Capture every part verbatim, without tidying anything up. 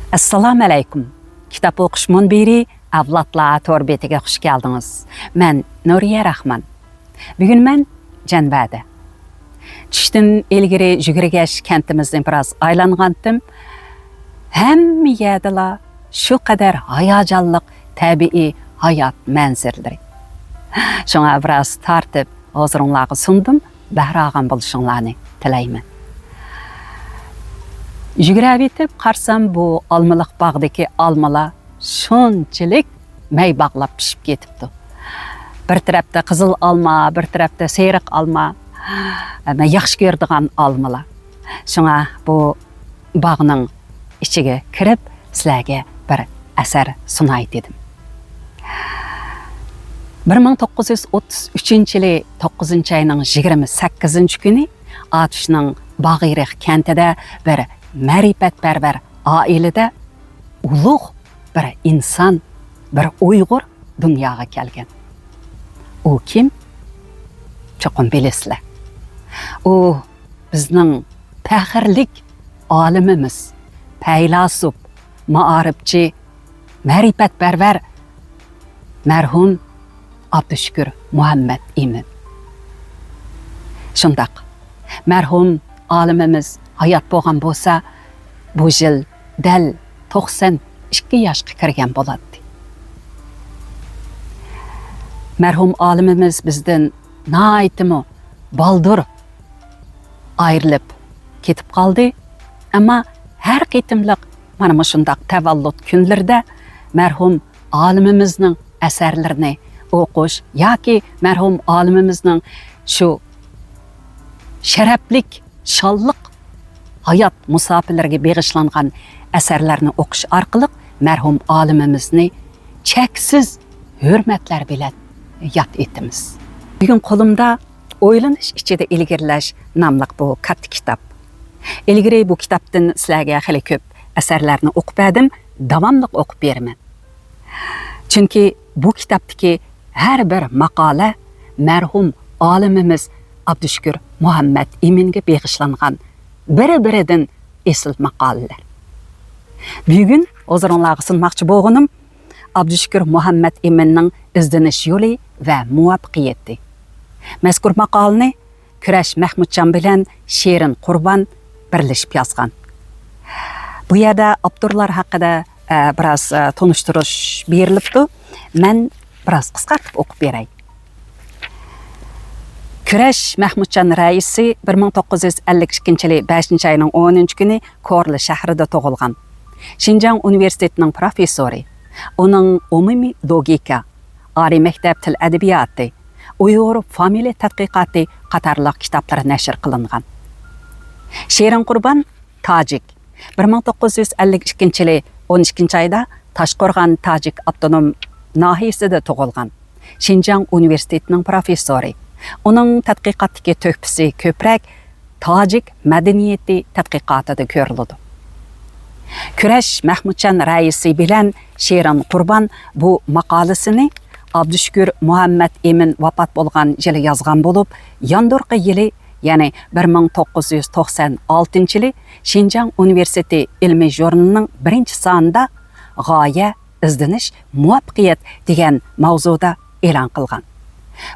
ئەسسالامۇ ئەلەيكۇم. كىتاب ئوقۇش مۇنبىرى ئەۋلادلار تور بېتىگە خۇش كەلدىڭىز. مەن نۇرىيە راخمان. بۈگۈن مەن جەنۋەدە. چۈشتىن ئىلگىرى يۈگۈرگەچ كەنتىمىزنى بىراز ئايلانغانتىم. ھەممە يەردىلا شۇ قەدەر ھاياجانلىق تەبىئىي ھايات مەنزىرىلىرى. شۇڭا بىراز تارتىپ ھۇزۇرۇڭلارغا سۇندۇم. بەھر ئالغان بولۇشۇڭلارنى تىلەيمەن. يۈگۈرۈۋېتىپ قارىسام، بۇ ئالمىلىق باغدىكى ئالمىلار شۇنچىلىك مەي باغلاپ پىشىپ كېتىپتۇ. بىر تەرەپتە قىزىل ئالما، بىر تەرەپتە سېرىق ئالما. مەن ياخشى كۆرىدىغان ئالمىلار. شۇڭا بۇ باغنىڭ ئىچىگە كىرىپ، سىلەرگە بىر ئەسەر سۇناي دېدىم. بىر مىڭ توققۇز يۈز ئوتتۇز ئۈچىنچى يىلى توققۇزىنچى ئاينىڭ يىگىرمە سەككىزىنچى كۈنى ئاتۇشنىڭ باغىرىق كەنتىدە بىر مەرىپەتپەرۋەر ئائىلىدە ئۇلۇغ بىر ئىنسان، بىر ئۇيغۇر دۇنياغا كەلگەن. ئۇ كىم؟ چوقۇم بىلىسىلەر. ئۇ بىزنىڭ پەخىرلىك ئالىمىمىز، پەيلاسوپ، مائارىپچى، مەرىپەتپەرۋەر مەرھۇم ئابدۇشۈكۈر مۇھەممەت ئىمىن. شۇنداق، مەرھۇم ئالىمىمىز ھايات بولغان بولسا، بۇ يىل دەل توقسان ئىككى ياشقا كىرگەن بولاتتى. مەرھۇم ئالىمىمىز بىزدىن ناھايىتىمۇ بالدۇر ئايرىلىپ كېتىپ قالدى. ئەمما ھەر قېتىملىق مانا مۇشۇنداق تەۋەللۇت كۈنلىرىدە مەرھۇم ئالىمىمىزنىڭ ئەسەرلىرىنى ئوقۇش ياكى مەرھۇم ئالىمىمىزنىڭ شۇ شەرەپلىك، شانلىق ھايات مۇساپىلىرىگە بېغىشلانغان ئەسەرلەرنى ئوقۇش ئارقىلىق مەرھۇم ئالىمىمىزنى چەكسىز ھۆرمەتلەر بىلەن ياد ئېتىمىز. بۈگۈن قولۇمدا ئويلىنىش ئىچىدە ئىلگىرىلەش ناملىق بۇ كاتتا كىتاب. ئىلگىرى بۇ كىتابتىن سىلەرگە خېلى كۆپ ئەسەرلەرنى ئوقۇپ بەردىم، داۋاملىق ئوقۇپ بېرىمەن. چۈنكى بۇ كىتابتىكى ھەر بىر ماقالە مەرھۇم ئالىمىمىز ئابدۇشۈكۈر مۇھەممەت ئىمىنگە بېغىشلانغان بىر-بىرىدىن ئېسىل ماقالىلەر. بۈگۈن ھۇزۇرۇڭلارغا سۇنماقچى بولغىنىم ئابدۇشۈكۈر مۇھەممەت ئىمىننىڭ ئىزدىنىش يولى ۋە مۇۋەپپەقىيىتى. مەزكۇر ماقالىنى كۈرەش مەھمۇتجان بىلەن شېرىن قۇربان بىرلىشىپ يازغان. بۇ يەردە ئاپتورلار ھەققىدە، ئە، بىراز، ئە، تونۇشتۇرۇش بېرىلىپتۇ. مەن بىراز قىسقارتىپ ئوقۇپ بېرەي. كۈرەش مەھمۇتجان رەئىسى بىر مىڭ توققۇز يۈز ئەللىك ئىككىنچى يىلى بەشىنچى ئاينىڭ ئونىنچى كۈنى كورلا شەھىرىدە تۇغۇلغان. شىنجاڭ ئۇنىۋېرسىتېتىنىڭ پروفېسسورى. ئۇنىڭ ئومۇمىي لوگىكا، ئالىي مەكتەپ تىل ئەدەبىياتى، ئۇيغۇر فامىلە تەتقىقاتى قاتارلىق كىتابلىرى نەشر قىلىنغان. شېرىن قۇربان تاجىك. بىر مىڭ توققۇز يۈز ئەللىك ئىككىنچى يىلى ئون ئىككىنچى ئايدا تاشقورغان تاجىك ئاپتونوم ناھىيەسىدە تۇغۇلغان. شىنجاڭ ئۇنىۋېرسىتېتىنىڭ پروفېسسورى. ئۇنىڭ تەتقىقاتتىكى تۆھپىسى كۆپرەك تاجىك مەدەنىيىتى تەتقىقاتىدا كۆرۈلىدۇ. كۈرەش مەھمۇتجان رەئىسى بىلەن شېرىن قۇربان بۇ ماقالىسىنى ئابدۇشۈكۈر مۇھەممەت ئىمىن ۋاپات بولغان يىلى يازغان بولۇپ، ياندۇرقى يىلى، يەنى بىر مىڭ توققۇز يۈز توقسان ئالتىنچى يىلى شىنجاڭ ئۇنىۋېرسىتېتى ئىلمىي ژۇرنىلىنىڭ بىرىنچى سانىدا غايە، ئىزدىنىش، مۇۋەپپەقىيەت دېگەن ماۋزۇدا ئېلان قىلغان.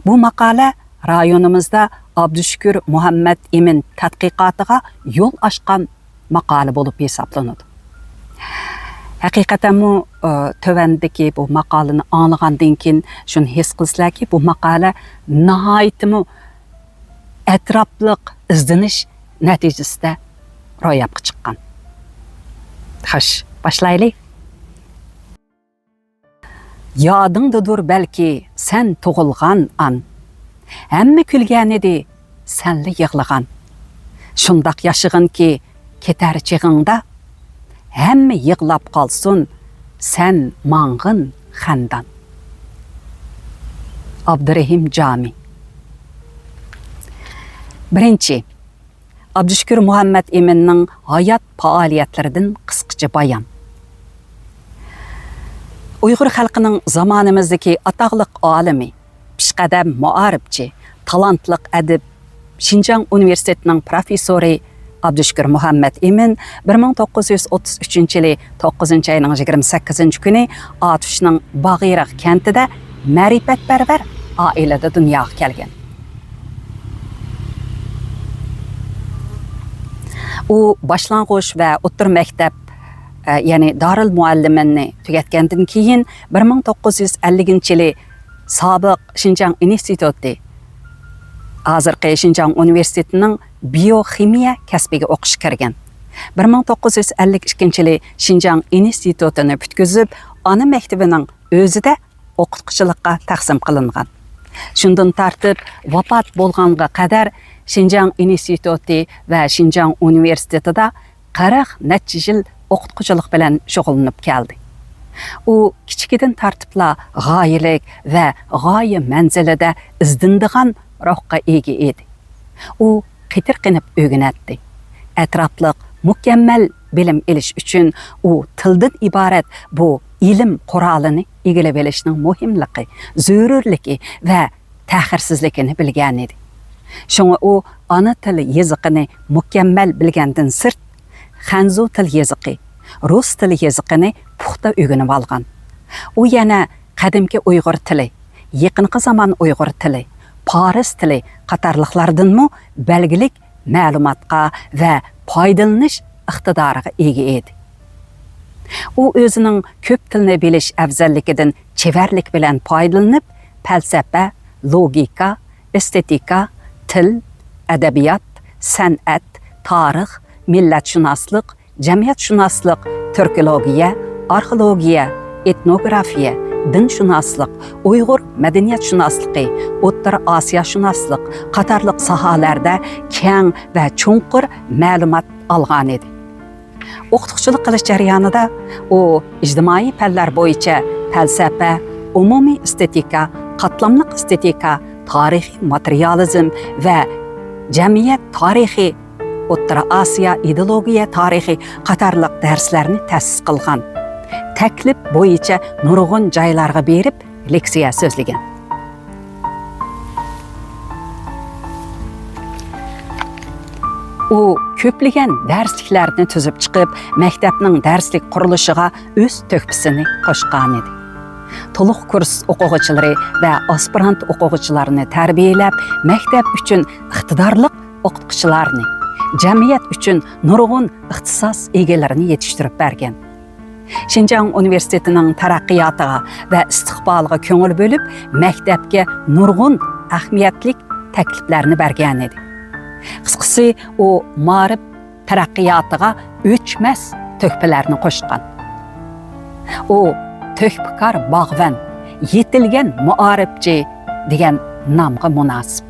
بۇ ماقالە رايونىمىزدا ئابدۇشۈكۈر مۇھەممەت ئىمىن تەتقىقاتىغا يول ئاچقان ماقالە بولۇپ ھېسابلىنىدۇ. ھەقىقەتەنمۇ، ئى، تۆۋەندىكى بۇ ماقالىنى ئاڭلىغاندىن كېيىن شۇنى ھېس قىلىسىلەركى، بۇ ماقالە ناھايىتىمۇ ئەتراپلىق ئىزدىنىش نەتىجىسىدە روياپقا چىققان. خوش، باشلايلى. يادىڭدىدۇر بەلكى سەن تۇغۇلغان ئان. ھەممە كۈلگەنىدى، سەنلا يىغلىغان. شۇنداق ياشىغىنكى، كېتەر چېغىڭدا ھەممە يىغلاپ قالسۇن، سەن ماڭغىن خەندان. ئابدۇرېھىم جامى. بىرىنچى، ئابدۇشۈكۈر مۇھەممەت ئىمىننىڭ ھايات پائالىيەتلىرىدىن قىسقىچە بايان. ئۇيغۇر خەلقىنىڭ زامانىمىزدىكى ئاتاقلىق ئالىمى، پېشقەدەم مائارىپچى، تالانتلىق ئەدىب، شىنجاڭ ئۇنىۋېرسىتېتىنىڭ پروفېسسورى، ئابدۇشۈكۈر مۇھەممەت ئىمىن بىر مىڭ توققۇز يۈز ئوتتۇز ئۈچىنچى يىلى توققۇزىنچى ئاينىڭ يىگىرمە سەككىزىنچى كۈنى ئاتۇشنىڭ باغىرىغ كەنتىدە مەرىپەتپەرۋەر ئائىلىدە دۇنياغا كەلگەن. ئۇ باشلانغۇچ ۋە ئوتتۇرا مەكتەپ، ئە، يەنى دارىل مۇئەللىمىنى تۈگەتكەندىن كېيىن، بىر مىڭ توققۇز يۈز ئەللىكىنچى يىلى سابىق شىنجاڭ ئىنستىتۇتى، ھازىرقى شىنجاڭ ئۇنىۋېرسىتېتىنىڭ بىيوخىمىيە كەسپىگە ئوقۇشقا كىرگەن. بىر مىڭ توققۇز يۈز ئەللىك ئىككىنچى يىلى شىنجاڭ ئىنستىتۇتىنى پۈتكۈزۈپ، ئانا مەكتىۋىنىڭ ئۆزىدە ئوقۇتقۇچىلىققا تەقسىم قىلىنغان. شۇندىن تارتىپ ۋاپات بولغانغا قەدەر شىنجاڭ ئىنستىتۇتى ۋە شىنجاڭ ئۇنىۋېرسىتېتىدا قىرىق نەچچە يىل ئوقۇتقۇچىلىق بىلەن شۇغۇللىنىپ كەلدى. ئۇ كىچىكىدىن تارتىپلا غايىلىك ۋە غايە مەنزىلىدە ئىزدىنىدىغان روھقا ئىگە ئىدى. ئۇ قېتىرقىنىپ ئۆگىنەتتى. ئەتراپلىق مۇكەممەل بىلىم ئېلىش ئۈچۈن ئۇ تىلدىن ئىبارەت بۇ ئىلىم قورالىنى ئىگىلىۋېلىشنىڭ مۇھىملىقى، زۆرۈرلۈكى ۋە تەخىرسىزلىكىنى بىلگەنىدى. شۇڭا ئۇ ئانا تىل يېزىقىنى مۇكەممەل بىلگەندىن سىرت، خەنزۇ تىل يېزىقى، رۇس تىل يېزىقىنى پۇختا ئۆگىنىۋالغان. ئۇ يەنە قەدىمكى ئۇيغۇر تىلى، يېقىنقى زامان ئۇيغۇر تىلى، پارس تىلى قاتارلىقلاردىنمۇ بەلگىلىك مەلۇماتقا ۋە پايدىلىنىش ئىقتىدارىغا ئىگە ئىدى. ئۇ ئۆزىنىڭ كۆپ تىلنى بىلىش ئەۋزەللىكىدىن چېۋەرلىك بىلەن پايدىلىنىپ، پەلسەپە، لوگىكا، ئېستېتىكا، تىل، ئەدەبىيات، سەنئەت، تارىخ، مىللەتشۇناسلىق، جەمئىيەتشۇناسلىق، تۈركولوگىيە، ئارخېئولوگىيە، ئېتنوگرافىيە، دىنشۇناسلىق، ئۇيغۇر مەدەنىيەتشۇناسلىقى، ئوتتۇرا ئاسىياشۇناسلىق قاتارلىق ساھەلەردە كەڭ ۋە چوڭقۇر مەلۇمات ئالغانىدى. ئوقۇتقۇچىلىق قىلىش جەريانىدا ئۇ ئىجتىمائىي پەنلەر بويىچە پەلسەپە، ئومۇمىي ئېستېتىكا، قاتلاملىق ئېستېتىكا، تارىخىي ماتېرىيالىزم ۋە جەمئىيەت تارىخى، ئوتتۇرا ئاسىيا ئىدېئولوگىيە تارىخى قاتارلىق دەرسلەرنى تەسىس قىلغان. تەكلىپ بويىچە نۇرغۇن جايلارغا بېرىپ لېكسىيە سۆزلىگەن. ئۇ كۆپلىگەن دەرسلىكلەرنى تۈزۈپ چىقىپ، مەكتەپنىڭ دەرسلىك قۇرۇلۇشىغا ئۆز تۆھپىسىنى قوشقانىدى. تولۇق كۇرس ئوقۇغۇچىلىرى ۋە ئاسپىرانت ئوقۇغۇچىلارنى تەربىيەلەپ، مەكتەپ ئۈچۈن ئىقتىدارلىق ئوقۇتقۇچىلارنى، جەمئىيەت ئۈچۈن نۇرغۇن ئىختىساس ئىگىلىرىنى يېتىشتۈرۈپ بەرگەن. شىنجاڭ ئۇنىۋېرسىتېتىنىڭ تەرەققىياتىغا ۋە ئىستىقبالىغا كۆڭۈل بۆلۈپ، مەكتەپكە نۇرغۇن ئەھمىيەتلىك تەكلىپلەرنى بەرگەنىدى. قىسقىسى، ئۇ مائارىپ تەرەققىياتىغا ئۆچمەس تۆھپىلەرنى قوشقان. ئۇ تۆھپىكار باغۋەن، يېتىلگەن مائارىپچى دېگەن نامغا مۇناسىپ.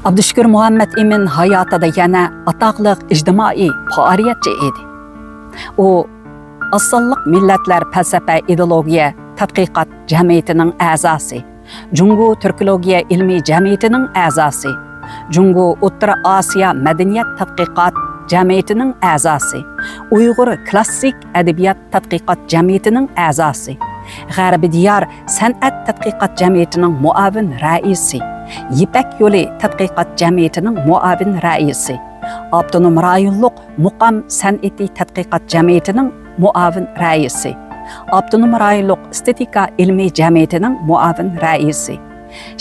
ئابدۇشۈكۈر مۇھەممەت ئىمىن ھاياتىدا يەنە ئاتاقلىق ئىجتىمائىي پائالىيەتچى ئىدى. ئۇ ئاز سانلىق مىللەتلەر پەلسەپە ئىدېئولوگىيە تەتقىقات جەمئىيىتىنىڭ ئەزاسى، جۇڭگو تۈركولوگىيە ئىلمىي جەمئىيىتىنىڭ ئەزاسى، جۇڭگو ئوتتۇرا ئاسىيا مەدەنىيەت تەتقىقات جەمئىيىتىنىڭ ئەزاسى، ئۇيغۇر كلاسسىك ئەدەبىيات تەتقىقات جەمئىيىتىنىڭ ئەزاسى، غەربىي دىيار سەنئەت تەتقىقات جەمئىيىتىنىڭ مۇئاۋىن رەئىسى، يىپەك يولى تەتقىقات جەمئىيىتىنىڭ مۇئاۋىن رەئىسى، ئاپتونوم رايونلۇق مۇقام سەنئىتى تەتقىقات جەمئىيىتىنىڭ مۇئاۋىن رەئىسى، ئاپتونوم رايونلۇق ئېستېتىكا ئىلمىي جەمئىيىتىنىڭ مۇئاۋىن رەئىسى،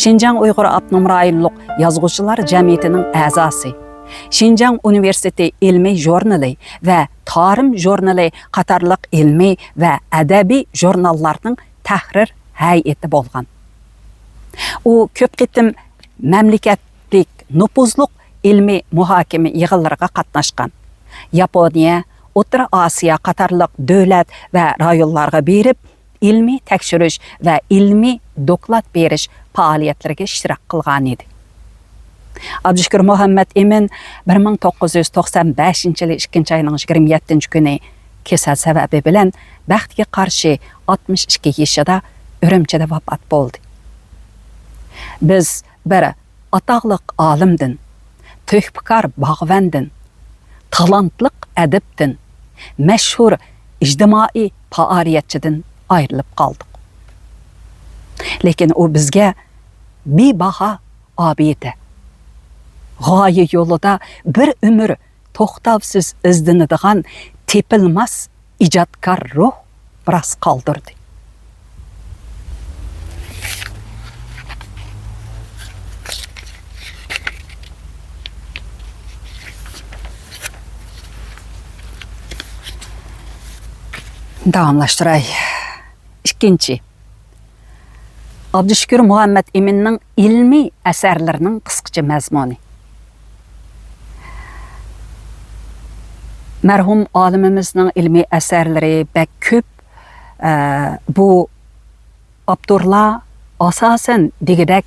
شىنجاڭ ئۇيغۇر ئاپتونوم رايونلۇق يازغۇچىلار جەمئىيىتىنىڭ ئەزاسى، شىنجاڭ ئۇنىۋېرسىتېتى ئىلمىي ژۇرنىلى ۋە تارىم ژۇرنىلى قاتارلىق ئىلمىي ۋە ئەدەبىي ژۇرناللارنىڭ تەھرىر ھەيئىتى بولغان. ئۇ كۆپ قېتىم مەملىكەتلىك نوپۇزلۇق ئىلمىي مۇھاكىمە يىغىنلىرىغا قاتناشقان. ياپونىيە، ئوتتۇرا ئاسىيا قاتارلىق دۆلەت ۋە رايونلارغا بېرىپ، ئىلمىي تەكشۈرۈش ۋە ئىلمىي دوكلات بېرىش پائالىيەتلىرىگە ئىشتىراك قىلغانىدى. ئابدۇشۈكۈر مۇھەممەت ئىمىن بىر مىڭ توققۇز يۈز توقسان بەشىنچى يىلى ئىككىنچى ئاينىڭ يىگىرمە يەتتىنچى كۈنى كېسەل سەۋەبى بىلەن بەختكە قارشى ئاتمىش ئىككى يېشىدا ئۈرۈمچىدە ۋاپات بولدى. بىز بىر ئاتاقلىق ئالىمدىن، تۆھپىكار باغۋەندىن، تالانتلىق ئەدىبتىن، مەشھۇر ئىجتىمائىي پائالىيەتچىدىن ئايرىلىپ قالدۇق. لېكىن ئۇ بىزگە بىباھا ئابىدە، غايە يولىدا بىر ئۆمۈر توختاۋسىز ئىزدىنىدىغان تېپىلماس ئىجادكار روھ مىراس قالدۇردى. داۋاملاشتۇراي. ئىككىنچى، ئابدۇشۈكۈر مۇھەممەت ئىمىننىڭ ئىلمىي ئەسەرلىرىنىڭ قىسقىچە مەزمۇنى. مەرھۇم ئالىمىمىزنىڭ ئىلمىي ئەسەرلىرى بەك كۆپ. ئە، بۇ ئاپتورلار ئاساسەن دېگۈدەك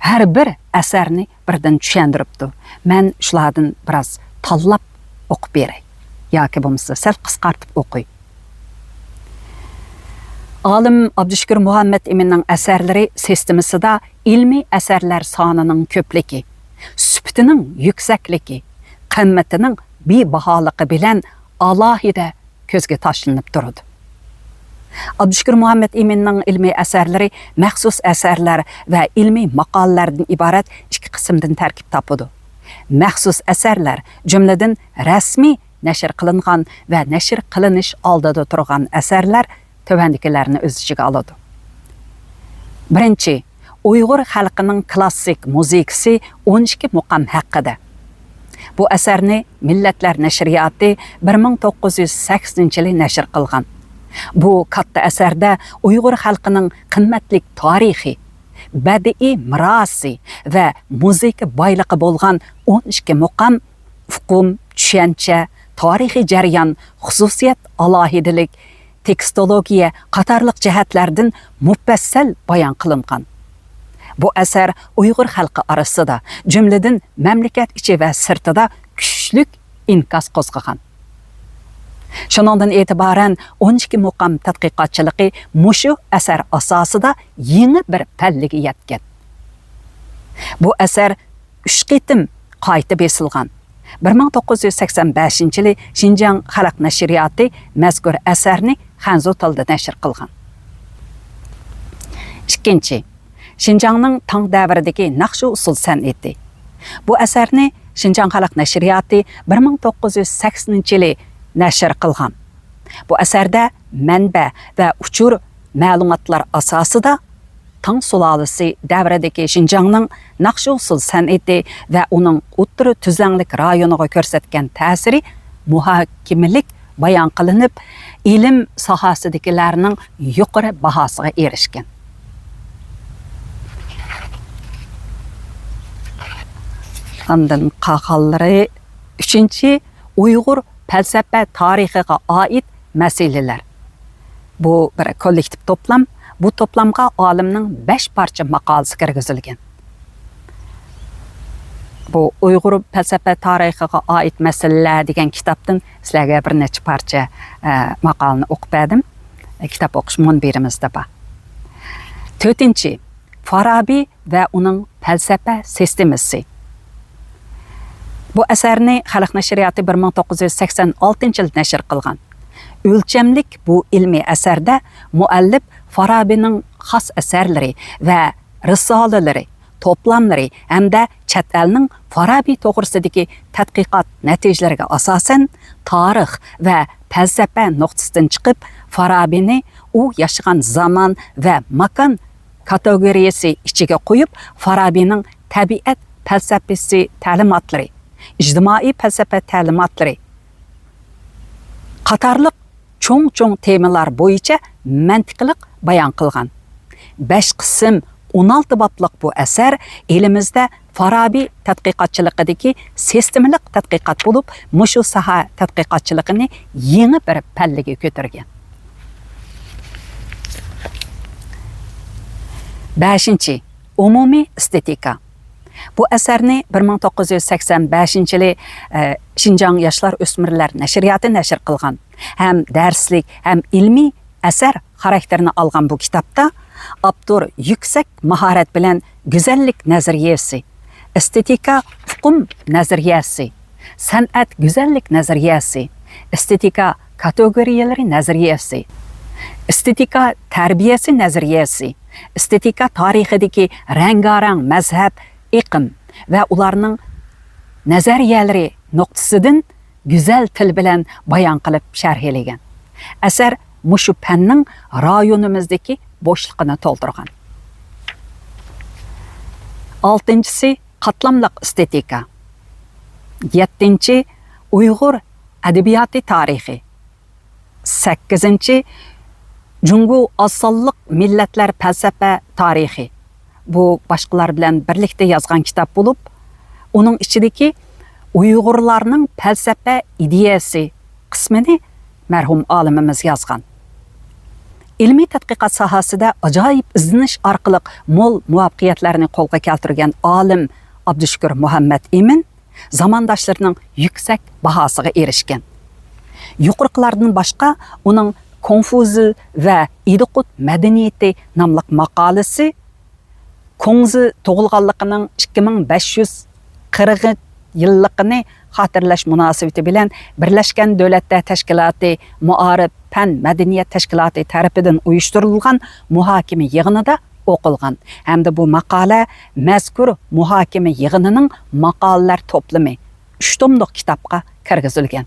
ھەر بىر ئەسەرنى بىردىن چۈشەندۈرۈپتۇ. مەن شۇلاردىن بىراز تاللاپ ئوقۇپ بېرەي. ياكى بولمىسا سەل قىسقارتىپ ئوقۇي. ئالىم ئابدۇشۈكۈر مۇھەممەت ئىمىننىڭ ئەسەرلىرى سىستېمىسىدا ئىلمىي ئەسەرلەر سانىنىڭ كۆپلۈكى، سۈپىتىنىڭ يۈكسەكلىكى، قىممىتىنىڭ بىباھالىقى بىلەن ئالاھىدە كۆزگە تاشلىنىپ تۇرىدۇ. ئابدۇشۈكۈر مۇھەممەت ئىمىننىڭ ئىلمىي ئەسەرلىرى مەخسۇس ئەسەرلەر ۋە ئىلمىي ماقالىلەردىن ئىبارەت ئىككى قىسىمدىن تەركىب تاپىدۇ. مەخسۇس ئەسەرلەر، جۈملىدىن رەسمىي نەشر قىلىنغان ۋە نەشر قىلىنىش ئالدىدا تۇرغان ئەسەرلەر تۆۋەندىكىلەرنى ئۆز ئىچىگە ئالىدۇ. بىرىنچى، ئۇيغۇر خەلقىنىڭ كلاسسىك مۇزىكىسى ئون ئىككى مۇقام ھەققىدە. بۇ ئەسەرنى مىللەتلەر نەشرىياتى بىر مىڭ توققۇز يۈز سەكسىنىنچى يىلى نەشر قىلغان. بۇ كاتتا ئەسەردە ئۇيغۇر خەلقىنىڭ قىممەتلىك تارىخى، بەدىئىي مىراسى ۋە مۇزىكا بايلىقى بولغان ئون ئىككى مۇقام ئۇقۇم، چۈشەنچە، تارىخىي جەريان، خۇسۇسىيەت ئالاھىدىلىك، تېكستولوگىيە قاتارلىق جەھەتلەردىن مۇپەسسەل بايان قىلىنغان. بۇ ئەسەر ئۇيغۇر خەلقى ئارىسىدا، جۈملىدىن مەملىكەت ئىچى ۋە سىرتىدا كۈچلۈك ئىنكاس قوزغىغان. شۇنىڭدىن ئېتىبارەن ئون ئىككى مۇقام تەتقىقاتچىلىقى مۇشۇ ئەسەر ئاساسىدا يېڭى بىر پەللىگە يەتكەن. بۇ ئەسەر ئۈچ قېتىم قايتا بېسىلغان. بىر مىڭ توققۇز يۈز سەكسەن بەشىنچى يىلى شىنجاڭ خەلق نەشرىياتى مەزكۇر ئەسەرنى خەنزۇ تىلىدا نەشر قىلغان. ئىككىنچى، شىنجاڭنىڭ تاڭ دەۋرىدىكى ناخشا ئۇسسۇل سەنئىتى. بۇ ئەسەرنى شىنجاڭ خەلق نەشرىياتى بىر مىڭ توققۇز يۈز سەكسىنىنچى يىلى نەشر قىلغان. بۇ ئەسەردە مەنبە ۋە ئۇچۇر مەلۇماتلار ئاساسىدا تاڭ سۇلالىسى دەۋرىدىكى شىنجاڭنىڭ ناخشا ئۇسسۇل سەنئىتى ۋە ئۇنىڭ ئوتتۇرا تۈزلەڭلىك رايونىغا كۆرسەتكەن تەسىرى مۇھاكىمىلىك بايان قىلىنىپ، ئىلىم ساھەسىدىكىلەرنىڭ يۇقىرى باھاسىغا ئېرىشكەن. ئاندىن قالغانلىرى ئۈچىنچى، ئۇيغۇر پەلسەپە تارىخىغا ئائىت مەسىلىلەر. بۇ بىر كوللېكتىپ توپلام. بۇ توپلامغا ئالىمنىڭ بەش پارچە ماقالىسى كىرگۈزۈلگەن. بۇ ئۇيغۇر پەلسەپە تارىخىغا ئائىت مەسىلىلەر دېگەن كىتابتىن سىلەرگە بىر نەچچە پارچە، ئە، ماقالىنى ئوقۇپ بەردىم. ئە، كىتاب ئوقۇش مۇنبىرىمىزدە بار. تۆتىنچى، فارابى ۋە ئۇنىڭ پەلسەپە سىستېمىسى. بۇ ئەسەرنى خەلق نەشرىياتى بىر مىڭ توققۇز يۈز سەكسەن ئالتىنچى يىلى نەشر قىلغان. ئۆلچەملىك بۇ ئىلمىي ئەسەردە مۇئەللىپ فارابىنىڭ خاس ئەسەرلىرى ۋە رىسالىلىرى، توپلاملىرى ھەمدە چەت ئەلنىڭ فارابى توغرىسىدىكى تەتقىقات نەتىجىلىرىگە ئاساسەن، تارىخ ۋە پەلسەپە نۇقتىسىدىن چىقىپ، فارابىنى ئۇ ياشىغان زامان ۋە ماكان كاتېگورىيەسى ئىچىگە قويۇپ، فارابىنىڭ تەبىئەت پەلسەپىسى تەلىماتلىرى، ئىجتىمائىي پەلسەپە تەلىماتلىرى قاتارلىق چوڭ-چوڭ تېمىلار بويىچە مەنتىقلىق بايان قىلغان. بەش قىسىم، ئون ئالتە بابلىق بۇ ئەسەر ئېلىمىزدە فارابى تەتقىقاتچىلىقىدىكى سىستېمىلىق تەتقىقات بولۇپ، مۇشۇ ساھە تەتقىقاتچىلىقىنى يېڭى بىر پەللىگە كۆتۈرگەن. بەشىنچى، ئومۇمىي ئېستېتىكا. بۇ ئەسەرنى بىر مىڭ توققۇز يۈز سەكسەن بەشىنچى يىلى، ئە، شىنجاڭ ياشلار ئۆسمۈرلەر نەشرىياتى نەشر قىلغان ھەم دەرسلىك ھەم ئىلمىي ئەسەر خاراكتېرىنى ئالغان بۇ كىتابتا ئاپتور يۈكسەك ماھارەت بىلەن گۈزەللىك نەزەرىيەسى، ئېستېتىكا ئۇقۇم نەزەرىيەسى، سەنئەت گۈزەللىك نەزەرىيەسى، ئېستېتىكا كاتېگورىيەلىرى نەزەرىيەسى، ئېستېتىكا تەربىيەسى نەزەرىيەسى، ئېستېتىكا تارىخىدىكى رەڭگارەڭ مەزھەپ، ئېقىم ۋە ئۇلارنىڭ نەزەرىيەلىرى نۇقتىسىدىن گۈزەل تىل بىلەن بايان قىلىپ شەرھلىگەن. ئەسەر مۇشۇ پەننىڭ رايونىمىزدىكى بوشلۇقىنى تولدۇرغان. ئالتىنچىسى، قاتلاملىق ئېستېتىكا. يەتتىنچى، ئۇيغۇر ئەدەبىياتى تارىخى. سەككىزىنچى، جۇڭگو ئاز سانلىق مىللەتلەر پەلسەپە تارىخى. بۇ باشقىلار بىلەن بىرلىكتە يازغان كىتاب بولۇپ، ئۇنىڭ ئىچىدىكى ئۇيغۇرلارنىڭ پەلسەپە ئىدىيەسى قىسمىنى مەرھۇم ئالىمىمىز يازغان. ئىلمىي تەتقىقات ساھەسىدە ئاجايىپ ئىزدىنىش ئارقىلىق مول مۇۋەپپەقىيەتلەرنى قولغا كەلتۈرگەن ئالىم ئابدۇشۈكۈر مۇھەممەت ئىمىن زامانداشلىرىنىڭ يۈكسەك باھاسىغا ئېرىشكەن. يۇقىرىقىلاردىن باشقا، ئۇنىڭ كونفۇزى ۋە ئىدىقۇت مەدەنىيىتى ناملىق ماقالىسى، كۇڭزى تۇغۇلغانلىقىنىڭ ئىككى مىڭ بەش يۈز قىرىق يىللىقىنى خاتىرىلەش مۇناسىۋىتى بىلەن بىرلەشكەن دۆلەتلەر تەشكىلاتى مائارىپ، پەن، مەدەنىيەت تەشكىلاتى تەرىپىدىن ئۇيۇشتۇرۇلغان مۇھاكىمە يىغىنىدا ئوقۇلغان ھەمدە بۇ ماقالە مەزكۇر مۇھاكىمە يىغىنىنىڭ ماقالىلەر توپلىمى، ئۈچ توملۇق كىتابقا كىرگۈزۈلگەن.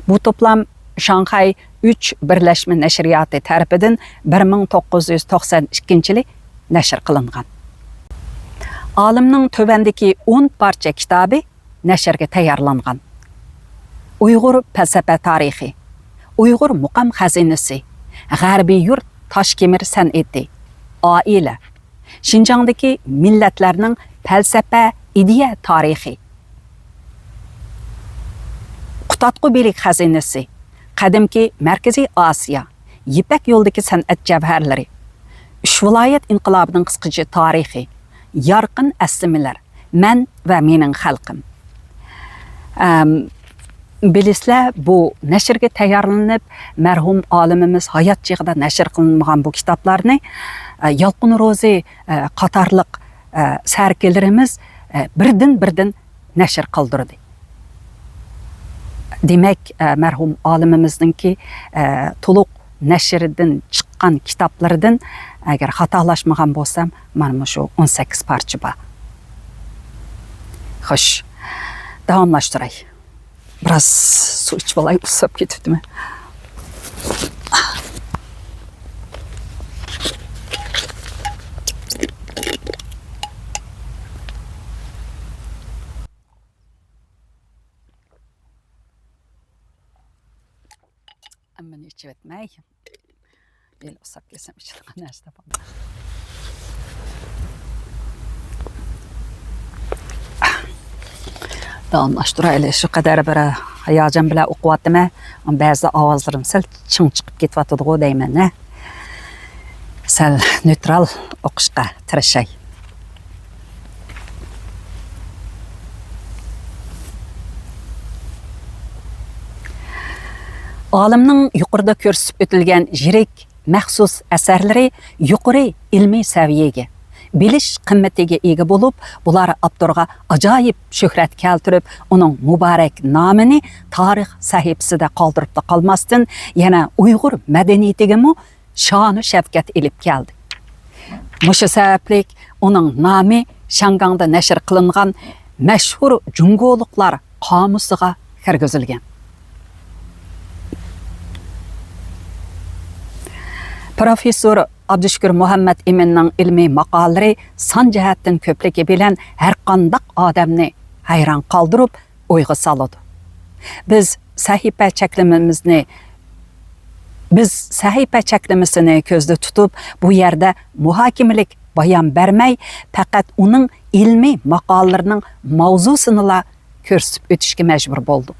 بۇ توپلام شاڭخەي ئۈچ بىرلەشمە نەشرىياتى تەرىپىدىن بىر مىڭ توققۇز يۈز توقسان ئىككىنچى يىلى نەشر قىلىنغان. ئالىمنىڭ تۆۋەندىكى ئون پارچە كىتابى نەشرگە تەييارلانغان. ئۇيغۇر پەلسەپە تارىخى، ئۇيغۇر مۇقام خەزىنىسى، غەربىي يۇرت تاشكېمىر سەنئىتى، ئائىلە، شىنجاڭدىكى مىللەتلەرنىڭ پەلسەپە، ئىدىيە تارىخى، قۇتادغۇ بىلىك خەزىنىسى، قەدىمكى مەركىزىي ئاسىيا، يىپەك يولىدىكى سەنئەت جەۋھەرلىرى، ئۈچ ۋىلايەت ئىنقىلابىنىڭ قىسقىچە تارىخى، يارقىن ئەسلىمىلەر، مەن ۋە مېنىڭ خەلقىم. ئەم، بىلىسىلەر، بۇ نەشرگە تەييارلىنىپ، مەرھۇم ئالىمىمىز ھايات چېغىدا نەشر قىلىنمىغان بۇ كىتابلارنى، ئە، يالقۇن روزى، ئە، قاتارلىق، ئە، سەركىلىرىمىز، ئە، بىردىن-بىردىن نەشر قىلدۇردى. دېمەك، ئە، مەرھۇم ئالىمىمىزنىڭكى، ئە، تولۇق نەشردىن چىققان كىتابلىرىدىن، ئەگەر خاتالاشمىغان بولسام، مانا مۇشۇ ئون سەككىز پارچە بار. خوش، داۋاملاشتۇراي. بىراز سۇ ئىچىپ ئالاي، ئۇسساپ كېتىپتىمەن. ئەممىنى ئىچىۋەتمەي. ھېلى ئۇسساپ كەتسەم ئىچىدىغان نەرسە تاپالماي. داۋاملاشتۇرايلى. شۇ قەدەر بىر ھاياجان بىلەن ئوقۇۋاتىمەن. بەزىدە ئاۋازلىرىم سەل چىڭ چىقىپ كېتىۋاتىدىغۇ دەيمەن، ھە؟ سەل نېيترال ئوقۇشقا تىرىشاي. ئالىمنىڭ يۇقىرىدا كۆرسىتىپ ئۆتۈلگەن يىرىك مەخسۇس ئەسەرلىرى يۇقىرى ئىلمىي سەۋىيەگە، بىلىش قىممىتىگە ئىگە بولۇپ، بۇلار ئاپتورغا ئاجايىپ شۆھرەت كەلتۈرۈپ، ئۇنىڭ مۇبارەك نامىنى تارىخ سەھىپىسىدە قالدۇرۇپلا قالماستىن، يەنە ئۇيغۇر مەدەنىيىتىگىمۇ شانۇ شەۋكەت ئېلىپ كەلدى. مۇشۇ سەۋەبلىك ئۇنىڭ نامى شياڭگاڭدا نەشر قىلىنغان مەشھۇر جۇڭگولۇقلار قامۇسىغا كىرگۈزۈلگەن. پروفېسسور ئابدۇشۈكۈر مۇھەممەت ئىمىننىڭ ئىلمىي ماقالىلىرى سان جەھەتتىن كۆپلۈكى بىلەن ھەرقانداق ئادەمنى ھەيران قالدۇرۇپ، ئويغا سالىدۇ. بىز سەھىپە چەكلىمىمىزنى، بىز سەھىپە چەكلىمىسىنى كۆزدە تۇتۇپ، بۇ يەردە مۇھاكىمىلىك بايان بەرمەي، پەقەت ئۇنىڭ ئىلمىي ماقالىلىرىنىڭ ماۋزۇسىنىلا كۆرسىتىپ ئۆتۈشكە مەجبۇر بولدۇق.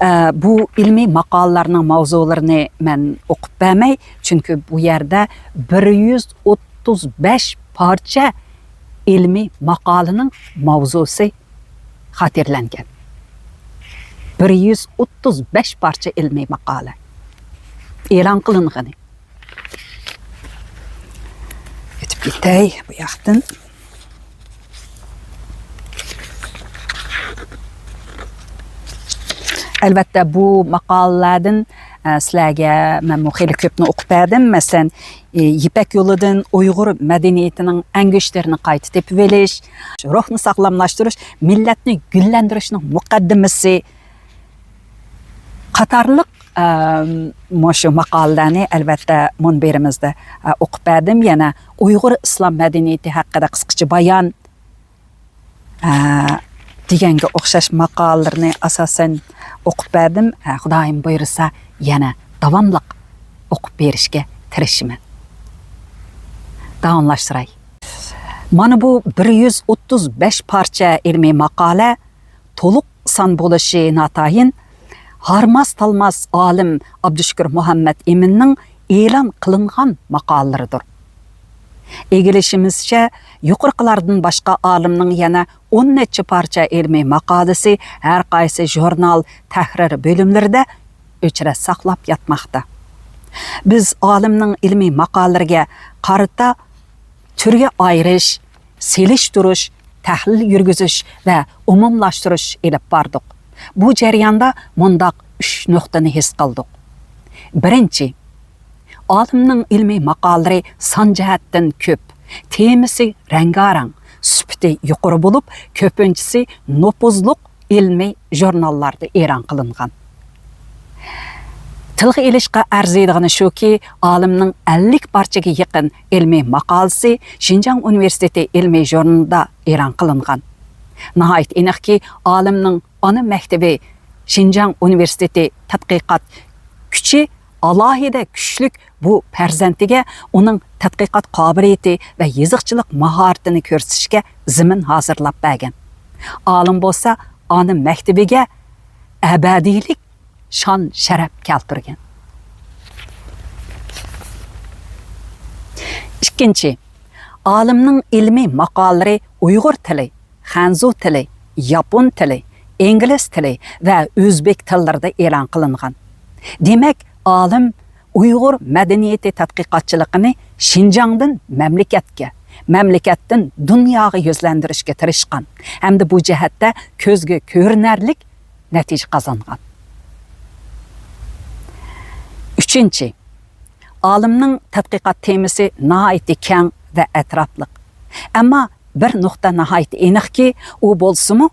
ئە، بۇ ئىلمىي ماقالىلەرنىڭ ماۋزۇلىرىنى مەن ئوقۇپ بەرمەي، چۈنكى بۇ يەردە بىر يۈز ئوتتۇز بەش پارچە ئىلمىي ماقالىنىڭ ماۋزۇسى خاتىرىلەنگەن. بىر يۈز ئوتتۇز بەش پارچە ئىلمىي ماقالە ئېلان قىلىنغىنى. ئۆتۈپ كېتەي بۇ ياقتىن. ئەلۋەتتە، بۇ ماقالىلەردىن، ئە، سىلەرگە مەنمۇ خېلى كۆپنى ئوقۇپ بەردىم. مەسىلەن، ئى، يىپەك يولىدىن ئۇيغۇر مەدەنىيىتىنىڭ ئەڭگۈشتىرىنى قايتا تېپىۋېلىش، روھنى ساغلاملاشتۇرۇش، مىللەتنى گۈللەندۈرۈشنىڭ مۇقەددىمىسى قاتارلىق، ئە، مۇشۇ ماقالىلەرنى ئەلۋەتتە مۇنبىرىمىزدە، ئە، ئوقۇپ بەردىم. يەنە ئۇيغۇر ئىسلام مەدەنىيىتى ھەققىدە قىسقىچە بايان، ئە، دېگەنگە ئوخشاش ماقالىلىرىنى ئاساسەن ئوقۇپ بەردىم. ئە، خۇدايىم بۇيرۇسا، يەنە داۋاملىق ئوقۇپ بېرىشكە تىرىشىمەن. داۋاملاشتۇراي. مانا بۇ بىر يۈز ئوتتۇز بەش پارچە ئىلمىي ماقالە، تولۇق سان بولۇشى ناتايىن، ھارماس-تالماس ئالىم ئابدۇشۈكۈر مۇھەممەت ئىمىننىڭ ئېلان قىلىنغان ماقالىلىرىدۇر. ئىگىلىشىمىزچە، يۇقىرىقىلاردىن باشقا ئالىمنىڭ يەنە ئون نەچچە پارچە ئىلمىي ماقالىسى ھەر قايسى ژۇرنال، تەھرىر بۆلۈملىرىدە ئۆچرەت ساقلاپ ياتماقتا. بىز ئالىمنىڭ ئىلمىي ماقالىلىرىگە قارىتا تۈرگە ئايرىش، سېلىشتۇرۇش، تەھلىل يۈرگۈزۈش ۋە ئومۇملاشتۇرۇش ئېلىپ باردۇق. بۇ جەرياندا مۇنداق ئۈچ نۇقتىنى ھېس قىلدۇق. بىرىنچى، ئالىمنىڭ ئىلمىي ماقالىلىرى سان جەھەتتىن كۆپ، تېمىسى رەڭگارەڭ، سۈپىتى يۇقىرى بولۇپ، كۆپىنچىسى نوپۇزلۇق ئىلمىي ژۇرناللاردا ئېلان قىلىنغان. تىلغا ئېلىشقا ئەرزىيدىغىنى شۇكى، ئالىمنىڭ ئەللىك پارچىگە يېقىن ئىلمىي ماقالىسى شىنجاڭ ئۇنىۋېرسىتېتى ئىلمىي ژۇرنىلىدا ئېلان قىلىنغان. ناھايىتى ئېنىقكى، ئالىمنىڭ ئانا مەكتىپى شىنجاڭ ئۇنىۋېرسىتېتى تەتقىقات كۈچى ئالاھىدە كۈچلۈك بۇ پەرزەنتىگە ئۇنىڭ تەتقىقات قابىلىيىتى ۋە يېزىقچىلىق ماھارىتىنى كۆرسىتىشكە زېمىن ھازىرلاپ بەرگەن. ئالىم بولسا ئانا مەكتىپىگە ئەبەدىيلىك شان-شەرەپ كەلتۈرگەن. ئىككىنچى، ئالىمنىڭ ئىلمىي ماقالىلىرى ئۇيغۇر تىلى، خەنزۇ تىلى، ياپون تىلى، ئىنگلىز تىلى ۋە ئۆزبېك تىللىرىدا ئېلان قىلىنغان. دېمەك، ئالىم ئۇيغۇر مەدەنىيىتى تەتقىقاتچىلىقىنى شىنجاڭدىن مەملىكەتكە، مەملىكەتتىن دۇنياغا يۈزلەندۈرۈشكە تىرىشقان ھەمدە بۇ جەھەتتە كۆزگە كۆرۈنەرلىك نەتىجە قازانغان. ئۈچىنچى، ئالىمنىڭ تەتقىقات تېمىسى ناھايىتى كەڭ ۋە ئەتراپلىق. ئەمما بىر نۇقتا ناھايىتى ئېنىقكى، ئۇ بولسىمۇ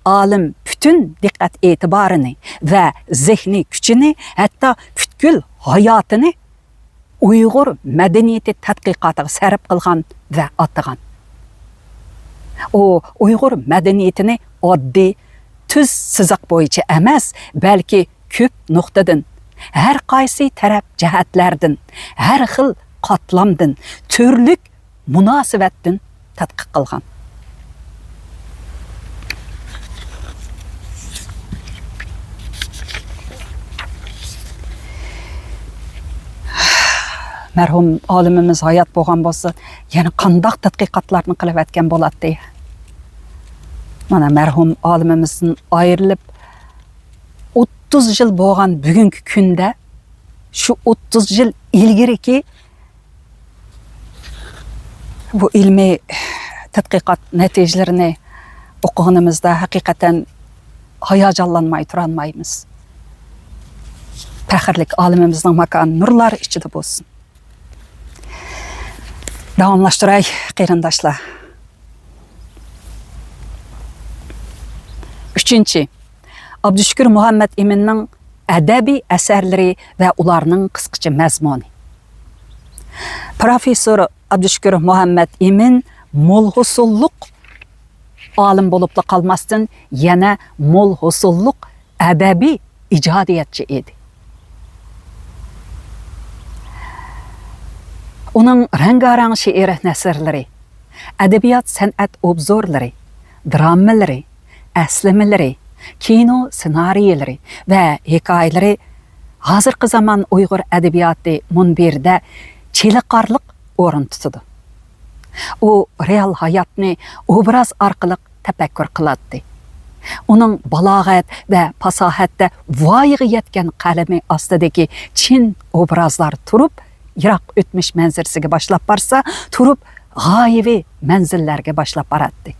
ئالىم پۈتۈن دىققەت ئېتىبارىنى ۋە زېھنىي كۈچىنى، ھەتتا پۈتكۈل ھاياتىنى ئۇيغۇر مەدەنىيىتى تەتقىقاتىغا سەرپ قىلغان ۋە ئاتىغان. ئۇ ئۇيغۇر مەدەنىيىتىنى ئاددىي، تۈز سىزىق بويىچە ئەمەس، بەلكى كۆپ نۇقتىدىن، ھەر قايسى تەرەپ جەھەتلەردىن، ھەر خىل قاتلامدىن، تۈرلۈك مۇناسىۋەتتىن تەتقىق قىلغان. مەرھۇم ئالىمىمىز ھايات بولغان بولسا، يەنە قانداق تەتقىقاتلارنى قىلىۋەتكەن بولاتتى؟ مانا، مەرھۇم ئالىمىمىزدىن ئايرىلىپ ئوتتۇز يىل بولغان بۈگۈنكى كۈندە، شۇ ئوتتۇز يىل ئىلگىرىكى بۇ ئىلمىي تەتقىقات نەتىجىلىرىنى ئوقۇغىنىمىزدا ھەقىقەتەن ھاياجانلانماي تۇرالمايمىز. پەخىرلىك ئالىمىمىزنىڭ ماكانى نۇرلار ئىچىدە بولسۇن. داۋاملاشتۇراي، قېرىنداشلار. ئۈچىنچى، ئابدۇشۈكۈر مۇھەممەت ئىمىننىڭ ئەدەبىي ئەسەرلىرى ۋە ئۇلارنىڭ قىسقىچە مەزمۇنى. پروفېسسور ئابدۇشۈكۈر مۇھەممەت ئىمىن مول ھوسۇللۇق ئالىم بولۇپلا قالماستىن، يەنە مول ھوسۇللۇق ئەدەبىي ئىجادىيەتچى ئىدى. ئۇنىڭ رەڭگارەڭ شېئىر نەسرلىرى، ئەدەبىيات سەنئەت ئوبزورلىرى، درامىلىرى، ئەسلىمىلىرى، كىنو سېنارىيلىرى ۋە ھېكايىلىرى ھازىرقى زامان ئۇيغۇر ئەدەبىياتى مۇنبىرىدە چېلىقارلىق ئورۇن تۇتىدۇ. ئۇ رېئال ھاياتنى ئوبراز ئارقىلىق تەپەككۇر قىلاتتى. ئۇنىڭ بالاغەت ۋە پاساھەتتە ۋايىغا يەتكەن قەلىمى ئاستىدىكى چىن ئوبرازلار تۇرۇپ، يىراق ئۆتمۈش مەنزىرىسىگە باشلاپ بارسا، تۇرۇپ غايىۋى مەنزىللەرگە باشلاپ باراتتى.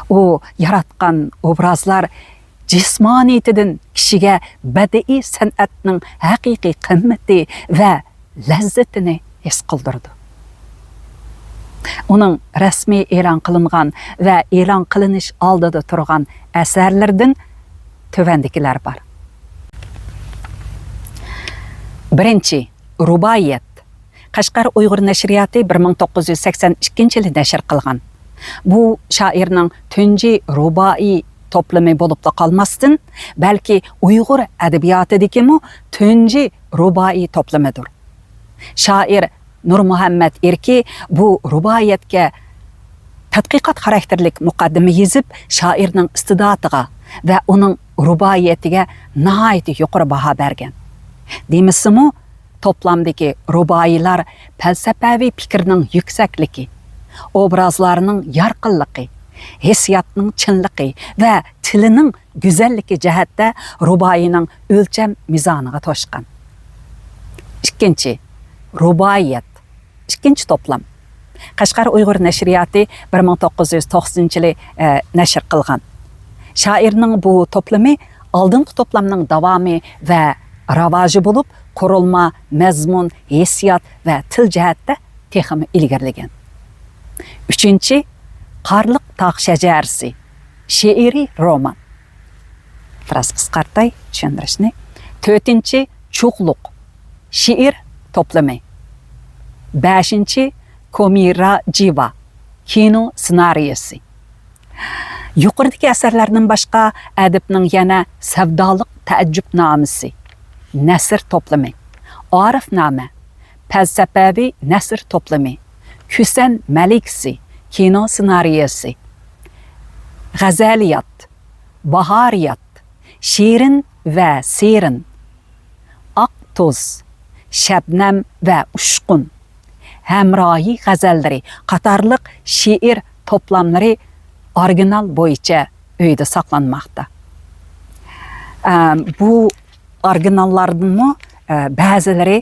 ئۇ ياراتقان ئوبرازلار جىسمانىيىتىدىن كىشىگە بەدىئىي سەنئەتنىڭ ھەقىقىي قىممىتى ۋە لەززىتىنى ھېس قىلدۇرىدۇ. ئۇنىڭ رەسمىي ئېلان قىلىنغان ۋە ئېلان قىلىنىش ئالدىدا تۇرغان ئەسەرلىرىدىن تۆۋەندىكىلەر بار. بىرىنچى، رۇبائىيەت. قەشقەر ئۇيغۇر نەشرىياتى بىر مىڭ توققۇز يۈز سەكسەن ئىككىنچى يىلى نەشر قىلغان. بۇ شائىرنىڭ تۇنجى رۇبائىي توپلىمى بولۇپلا قالماستىن، بەلكى ئۇيغۇر ئەدەبىياتىدىكىمۇ تۇنجى رۇبائىي توپلىمىدۇر. شائىر نۇرمۇھەممەت ئېركى بۇ رۇبائىيەتكە تەتقىقات خاراكتېرلىك مۇقەددىمە يېزىپ، شائىرنىڭ ئىستىداتىغا ۋە ئۇنىڭ رۇبائىيەتىگە ناھايىتى يۇقىرى باھا بەرگەن. دېمىسىمۇ، توپلامدىكى رۇبائىيلار پەلسەپەۋى پىكىرنىڭ يۈكسەكلىكى، ئوبرازلارنىڭ يارقىنلىقى، ھېسسىياتنىڭ چىنلىقى ۋە تىلىنىڭ گۈزەللىكى جەھەتتە رۇبائىينىڭ ئۆلچەم مىزانىغا توشقان. ئىككىنچى، رۇبائىيەت. ئىككىنچى توپلام. قەشقەر ئۇيغۇر نەشرىياتى بىر مىڭ توققۇز يۈز توقسىنىنچى يىلى، ئە، نەشر قىلغان. شائىرنىڭ بۇ توپلىمى ئالدىنقى توپلامنىڭ داۋامى ۋە راۋاجى بولۇپ، قۇرۇلما، مەزمۇن، ھېسسىيات ۋە تىل جەھەتتە تېخىمۇ ئىلگىرىلىگەن. ئۈچىنچى، قارلىق تاغ شەجەرىسى. شېئىرىي رومان. بىراز قىسقارتاي چۈشەندۈرۈشنى. تۆتىنچى، چۇغلۇق. شېئىر توپلىمى. بەشىنچى، كومىرا جىۋا. كىنو سېنارىيسى. يۇقىرىدىكى ئەسەرلەردىن باشقا، ئەدىبنىڭ يەنە سەۋدالىق تەئەججۈپنامىسى، نەسر توپلىمى، ئارىفنامە، پەلسەپەۋى نەسر توپلىمى، كۈسەن مەلىكىسى، كىنو سېنارىيسى، غەزەلىيات، باھارىيات، شېرىن ۋە سېرىن، ئاق توز، شەبنەم ۋە ئۇچقۇن، ھەمراھى غەزەللىرى قاتارلىق شېئىر توپلاملىرى ئورىگىنال بويىچە ئۆيدە ساقلانماقتا. ئە، بۇ ئورىگىناللاردىنمۇ، ئە، بەزىلىرى،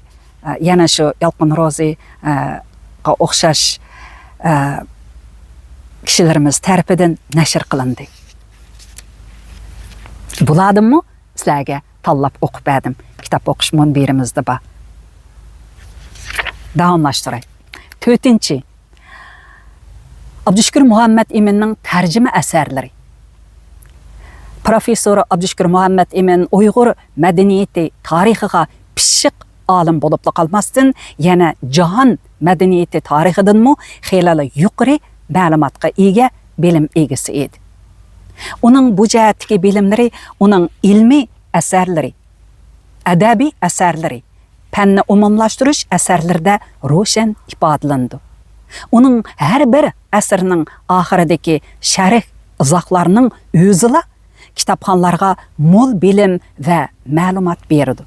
ئە، يەنە شۇ يالقۇن روزى، ئە، غا ئوخشاش، ئە، كىشىلىرىمىز تەرىپىدىن نەشر قىلىندى. بۇلاردىنمۇ سىلەرگە تاللاپ ئوقۇپ بەردىم. كىتاب ئوقۇش مۇنبىرىمىزدە بار. داۋاملاشتۇراي. تۆتىنچى، ئابدۇشۈكۈر مۇھەممەت ئىمىننىڭ تەرجىمە ئەسەرلىرى. پروفېسسور ئابدۇشۈكۈر مۇھەممەت ئىمىن ئۇيغۇر مەدەنىيىتى تارىخىغا پىششىق ئالىم بولۇپلا قالماستىن، يەنە جاھان مەدەنىيىتى تارىخىدىنمۇ خېلىلا يۇقىرى مەلۇماتقا ئىگە بىلىم ئىگىسى ئىدى. ئۇنىڭ بۇ جەھەتتىكى بىلىملىرى ئۇنىڭ ئىلمىي ئەسەرلىرى، ئەدەبىي ئەسەرلىرى، پەننى ئومۇملاشتۇرۇش ئەسەرلىرىدە روشەن ئىپادىلىنىدۇ. ئۇنىڭ ھەر بىر ئەسىرىنىڭ ئاخىرىدىكى شەرھ ئىزاھلارنىڭ ئۆزىلا كىتابخانلارغا مول بىلىم ۋە مەلۇمات بېرىدۇ.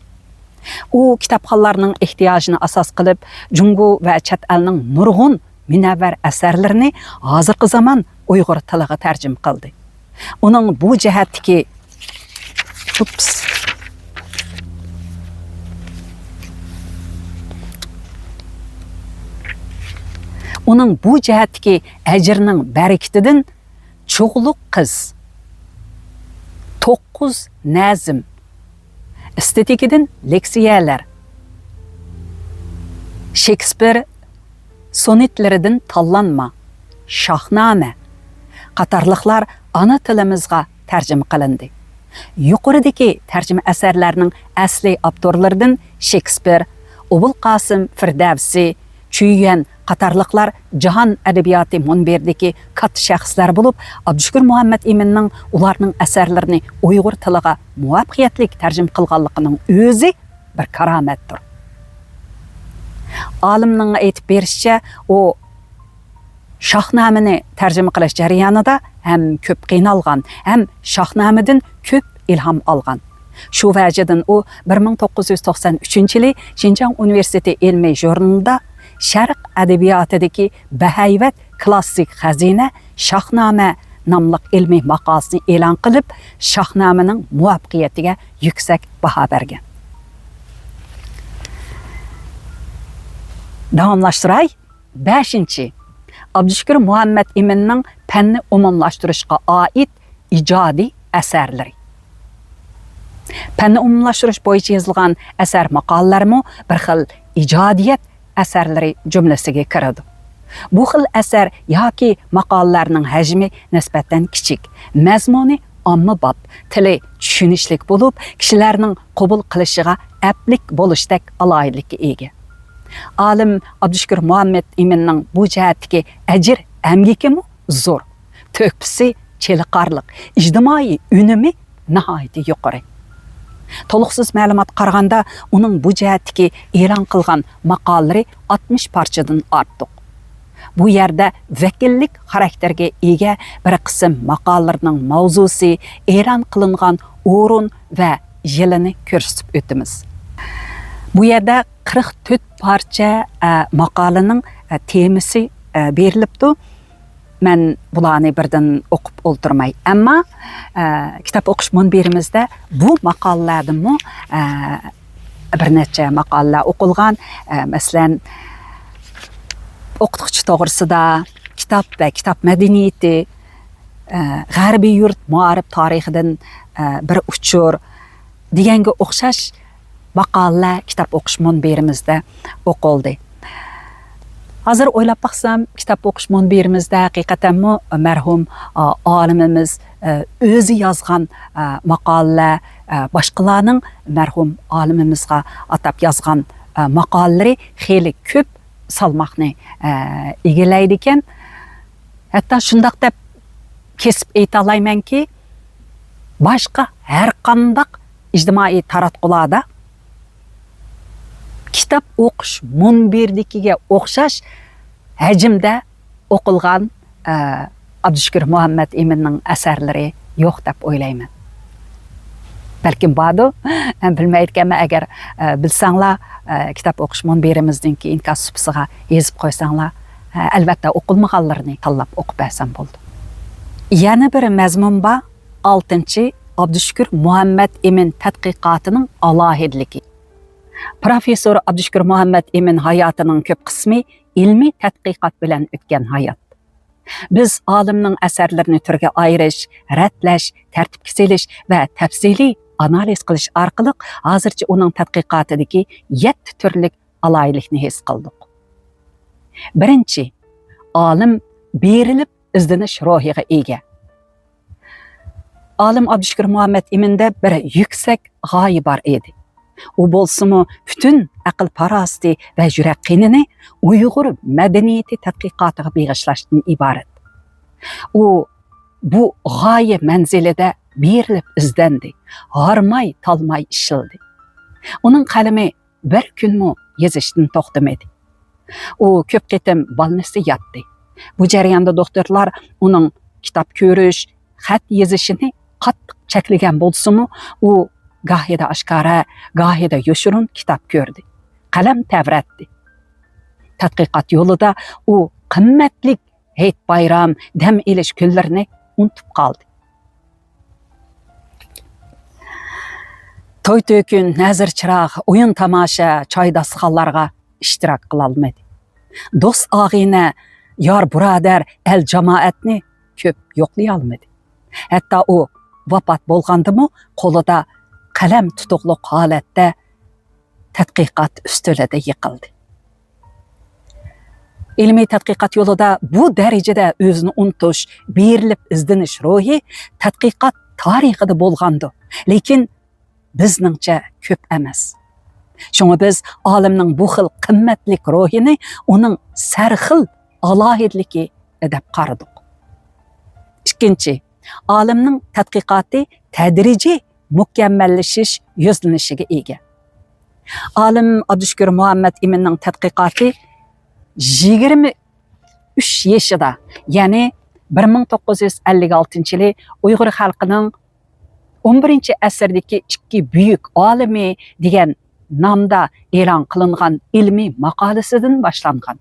ئۇ كىتابخانلارنىڭ ئېھتىياجىنى ئاساس قىلىپ، جۇڭگو ۋە چەت ئەلنىڭ نۇرغۇن مۇنەۋۋەر ئەسەرلىرىنى ھازىرقى زامان ئۇيغۇر تىلىغا تەرجىمە قىلدى. ئۇنىڭ بۇ جەھەتتىكى، ئۇپس. ئۇنىڭ بۇ جەھەتتىكى ئەجرىنىڭ بەرىكىتىدىن چۇغلۇق قىز، توققۇز نەزم، ئېستېتىكىدىن لېكسىيەلەر، شېكسپىر سونېتلىرىدىن تاللانما، شاھنامە قاتارلىقلار ئانا تىلىمىزغا تەرجىمە قىلىندى. يۇقىرىدىكى تەرجىمە ئەسەرلەرنىڭ ئەسلى ئاپتورلىرىدىن شېكسپىر، ئوبۇلقاسىم فىردەۋسى، چۈيۈەن قاتارلىقلار جاھان ئەدەبىياتى مۇنبىرىدىكى كاتتا شەخسلەر بولۇپ، ئابدۇشۈكۈر مۇھەممەت ئىمىننىڭ ئۇلارنىڭ ئەسەرلىرىنى ئۇيغۇر تىلىغا مۇۋەپپەقىيەتلىك تەرجىمە قىلغانلىقىنىڭ ئۆزى بىر كارامەتتۇر. ئالىمنىڭ ئېيتىپ بېرىشىچە، ئۇ شاھنامىنى تەرجىمە قىلىش جەريانىدا ھەم كۆپ قىينالغان، ھەم شاھنامىدىن كۆپ ئىلھام ئالغان. شۇ ۋەجىدىن ئۇ بىر مىڭ توققۇز يۈز توقسان ئۈچىنچى يىلى شىنجاڭ ئۇنىۋېرسىتېتى ئىلمىي ژۇرنىلىدا شەرق ئەدەبىياتىدىكى بەھەيۋەت كلاسسىك خەزىنە شاھنامە ناملىق ئىلمىي ماقالىسىنى ئېلان قىلىپ، شاھنامىنىڭ مۇۋەپپەقىيىتىگە يۈكسەك باھا بەرگەن. داۋاملاشتۇراي. بەشىنچى، ئابدۇشۈكۈر مۇھەممەت ئىمىننىڭ پەننى ئومۇملاشتۇرۇشقا ئائىت ئىجادىي ئەسەرلىرى. پەننى ئومۇملاشتۇرۇش بويىچە يېزىلغان ئەسەر ماقالىلەرمۇ بىر خىل ئىجادىيەت ئەسەرلىرى جۈملىسىگە كىرىدۇ. بۇ خىل ئەسەر ياكى ماقالىلەرنىڭ ھەجمى نىسبەتەن كىچىك، مەزمۇنى ئاممىباب، تىلى چۈشىنىشلىك بولۇپ، كىشىلەرنىڭ قوبۇل قىلىشىغا ئەپلىك بولۇشتەك ئالاھىدىلىككە ئىگە. ئالىم ئابدۇشۈكۈر مۇھەممەت ئىمىننىڭ بۇ جەھەتتىكى ئەجىر ئەمگىكىمۇ زور، تۆھپىسى چېلىقارلىق، ئىجتىمائىي ئۈنۈمى ناھايىتى يۇقىرى. تولۇقسىز مەلۇماتقا قارىغاندا، ئۇنىڭ بۇ جەھەتتىكى ئېلان قىلغان ماقالىلىرى ئاتمىش پارچىدىن ئارتۇق. بۇ يەردە ۋەكىللىك خاراكتېرىگە ئىگە بىر قىسىم ماقالىلىرىنىڭ ماۋزۇسى، ئېلان قىلىنغان ئورۇن ۋە يىلىنى كۆرسىتىپ ئۆتىمىز. بۇ يەردە قىرىق تۆت پارچە، ئە، ماقالىنىڭ، ئە، تېمىسى، ئە، بېرىلىپتۇ. مەن بۇلارنى بىردىن ئوقۇپ ئولتۇرماي. ئەمما، ئە، كىتاب ئوقۇش مۇنبىرىمىزدە بۇ ماقالىلەردىنمۇ، ئە، بىر نەچچە ماقالىلەر ئوقۇلغان. ئە، مەسىلەن، ئوقۇتقۇچى توغرىسىدا، كىتاب ۋە كىتاب مەدەنىيىتى، ئە، غەربىي يۇرت مائارىپ تارىخىدىن، ئە، بىر ئۇچۇر دېگەنگە ئوخشاش ماقالىلەر كىتاب ئوقۇش مۇنبىرىمىزدە ئوقۇلدى. ھازىر ئويلاپ باقسام، كىتاب ئوقۇش مۇنبىرىمىزدە ھەقىقەتەنمۇ مەرھۇم، ئا، ئالىمىمىز، ئە، ئۆزى يازغان، ئە، ماقالىلەر، ئە، باشقىلارنىڭ مەرھۇم ئالىمىمىزغا ئاتاپ يازغان، ئە، ماقالىلىرى خېلى كۆپ سالماقنى، ئە، ئىگىلەيدىكەن. ھەتتا شۇنداق دەپ كېسىپ ئېيتالايمەنكى، باشقا ھەر قانداق ئىجتىمائىي تاراتقۇلاردا كىتاب ئوقۇش مۇنبىرىدىكىگە ئوخشاش ھەجىمدە ئوقۇلغان، ئە، ئابدۇشۈكۈر مۇھەممەت ئىمىننىڭ ئەسەرلىرى يوق دەپ ئويلايمەن. بەلكىم باردۇ، بىلمەيدىكەنمەن. ئەگەر، ئە، بىلسەڭلار، ئە، كىتاب ئوقۇش مۇنبىرىمىزنىڭكى ئىنكاس سۇپىسىغا يېزىپ قويساڭلار، ئە، ئەلۋەتتە ئوقۇلمىغانلىرىنى تاللاپ ئوقۇپ بەرسەم بولدى. يەنە بىر مەزمۇن بار، ئالتىنچى، ئابدۇشۈكۈر مۇھەممەت ئىمىن تەتقىقاتىنىڭ ئالاھىدىلىكى. پروفېسسور ئابدۇشۈكۈر مۇھەممەت ئىمىن ھاياتىنىڭ كۆپ قىسمى ئىلمىي تەتقىقات بىلەن ئۆتكەن ھايات. بىز ئالىمنىڭ ئەسەرلىرىنى تۈرگە ئايرىش، رەتلەش، تەرتىپكە سېلىش ۋە تەپسىلىي ئانالىز قىلىش ئارقىلىق ھازىرچە ئۇنىڭ تەتقىقاتىدىكى يەتتە تۈرلۈك ئالاھىدىلىكنى ھېس قىلدۇق. بىرىنچى، ئالىم بېرىلىپ ئىزدىنىش روھىغا ئىگە. ئالىم ئابدۇشۈكۈر مۇھەممەت ئىمىندە بىر يۈكسەك غايە بار ئىدى. ئۇ بولسىمۇ پۈتۈن ئەقىل-پاراسىتى ۋە يۈرەك قېنىنى ئۇيغۇر مەدەنىيىتى تەتقىقاتىغا بېغىشلاشتىن ئىبارەت. ئۇ بۇ غايە مەنزىلىدە بېرىلىپ ئىزدەندى، ھارماي-تالماي ئىشلىدى. ئۇنىڭ قەلىمى بىر كۈنمۇ يېزىشتىن توختىمىدى. ئۇ كۆپ قېتىم بالنىستتا ياتتى. بۇ جەرياندا دوختۇرلار ئۇنىڭ كىتاب كۆرۈش، خەت يېزىشىنى قاتتىق چەكلىگەن بولسىمۇ، ئۇ گاھىدا ئاشكارا، گاھىدا يوشۇرۇن كىتاب كۆردى، قەلەم تەۋرەتتى. تەتقىقات يولىدا ئۇ قىممەتلىك ھېيت-بايرام، دەم ئېلىش كۈنلىرىنى ئۇنتۇپ قالدى. توي-تۆكۈن، نەزىر-چىراغ، ئويۇن-تاماشا، چاي داستىخانلارغا ئىشتىراك قىلالمىدى. دوست-ئاغىنە، يار-بۇرادەر، ئەل-جامائەتنى كۆپ يوقلىيالمىدى. ھەتتا ئۇ ۋاپات بولغاندىمۇ قولىدا قەلەم تۇتۇقلۇق ھالەتتە تەتقىقات ئۈستىلىدە يىقىلدى. ئىلمىي تەتقىقات يولىدا بۇ دەرىجىدە ئۆزىنى ئۇنتۇش، بېرىلىپ ئىزدىنىش روھى تەتقىقات تارىخىدا بولغاندۇ، لېكىن بىزنىڭچە كۆپ ئەمەس. شۇڭا بىز ئالىمنىڭ بۇ خىل قىممەتلىك روھىنى ئۇنىڭ سەرخىل ئالاھىدىلىكى دەپ قارىدۇق. ئىككىنچى، ئالىمنىڭ تەتقىقاتى تەدرىجىي مۇكەممەللىشىش يۈزلىنىشىگە ئىگە. ئالىم ئابدۇشۈكۈر مۇھەممەت ئىمىننىڭ تەتقىقاتى يىگىرمە ئۈچ يېشىدا، يەنى بىر مىڭ توققۇز يۈز ئەللىك ئالتىنچى يىلى ئۇيغۇر خەلقىنىڭ ئون بىرىنچى ئەسىردىكى ئىككى بۈيۈك ئالىمى دېگەن نامدا ئېلان قىلىنغان ئىلمىي ماقالىسىدىن باشلانغان.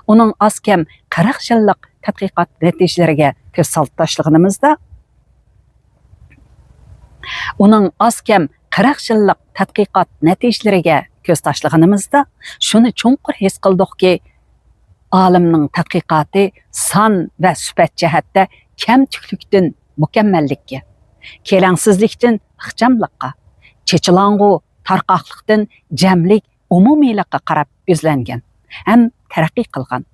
ئۇنىڭ ئاز كەم قىرىق يىللىق تەتقىقات نەتىجىلىرىگە كۆز سالىپ تاشلىغىنىمىزدا، ئۇنىڭ ئاز كەم قىرىق يىللىق تەتقىقات نەتىجىلىرىگە كۆز تاشلىغىنىمىزدا، شۇنى چوڭقۇر ھېس قىلدۇقكى، ئالىمنىڭ تەتقىقاتى سان ۋە سۈپەت جەھەتتە كەمتۈكلۈكتىن مۇكەممەللىككە، كېلەڭسىزلىكتىن ئىخچاملىققا، چېچىلاڭغۇ، تارقاقلىقتىن جەملىك، ئومۇمىيلىققا قاراپ يۈزلەنگەن ھەم تەرەققىي قىلغان.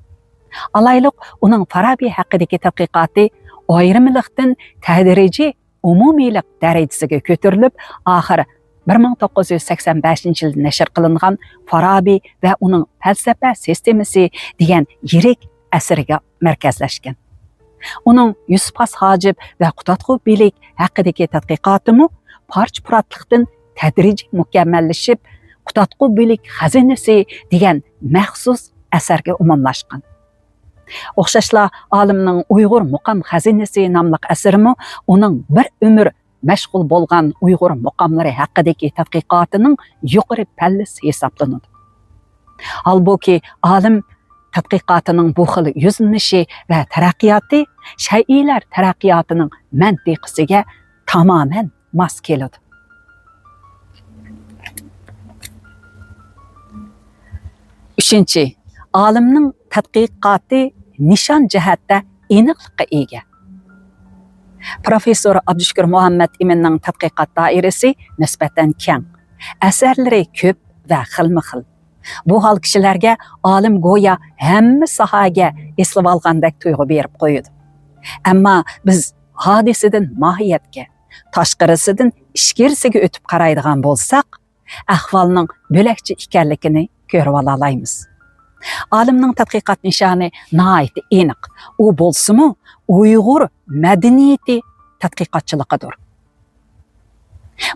ئالايلۇق، ئۇنىڭ فارابى ھەققىدىكى تەتقىقاتى ئايرىملىقتىن تەدرىجىي ئومۇمىيلىق دەرىجىسىگە كۆتۈرۈلۈپ، ئاخىر بىر مىڭ توققۇز يۈز سەكسەن بەشىنچى يىلى نەشر قىلىنغان فارابى ۋە ئۇنىڭ پەلسەپە سىستېمىسى دېگەن يىرىك ئەسىرىگە مەركەزلەشكەن. ئۇنىڭ يۈسۈپ خاس ھاجىپ ۋە قۇتادغۇ بىلىك ھەققىدىكى تەتقىقاتىمۇ پارچە-پۇراتلىقتىن تەدرىجىي مۇكەممەللىشىپ، قۇتادغۇ بىلىك خەزىنىسى دېگەن مەخسۇس ئەسەرگە ئومۇملاشقان. ئوخشاشلا، ئالىمنىڭ ئۇيغۇر مۇقام خەزىنىسى ناملىق ئەسىرىمۇ ئۇنىڭ بىر ئۆمۈر مەشغۇل بولغان ئۇيغۇر مۇقاملىرى ھەققىدىكى تەتقىقاتىنىڭ يۇقىرى پەللىسى ھېسابلىنىدۇ. ھالبۇكى، ئالىم تەتقىقاتىنىڭ بۇ خىل يۈزلىنىشى ۋە تەرەققىياتى شەيئىلەر تەرەققىياتىنىڭ مەنتىقىسىگە تامامەن ماس كېلىدۇ. ئۈچىنچى، ئالىمنىڭ تەتقىقاتى نىشان جەھەتتە ئېنىقلىققا ئىگە. پروفېسسور ئابدۇشۈكۈر مۇھەممەت ئىمىننىڭ تەتقىقات دائىرىسى نىسبەتەن كەڭ، ئەسەرلىرى كۆپ ۋە خىلمۇ خىل. بۇ ھال كىشىلەرگە ئالىم گويا ھەممە ساھەگە ئېسىلىۋالغاندەك تۇيغۇ بېرىپ قويىدۇ. ئەمما بىز ھادىسىدىن ماھىيەتكە، تاشقىرىسىدىن ئىچكىرىسىگە ئۆتۈپ قارايدىغان بولساق، ئەھۋالنىڭ بۆلەكچە ئىكەنلىكىنى كۆرۈۋالالايمىز. ئالىمنىڭ تەتقىقات نىشانى ناھايىتى ئېنىق. ئۇ بولسىمۇ ئۇيغۇر مەدەنىيىتى تەتقىقاتچىلىقىدۇر.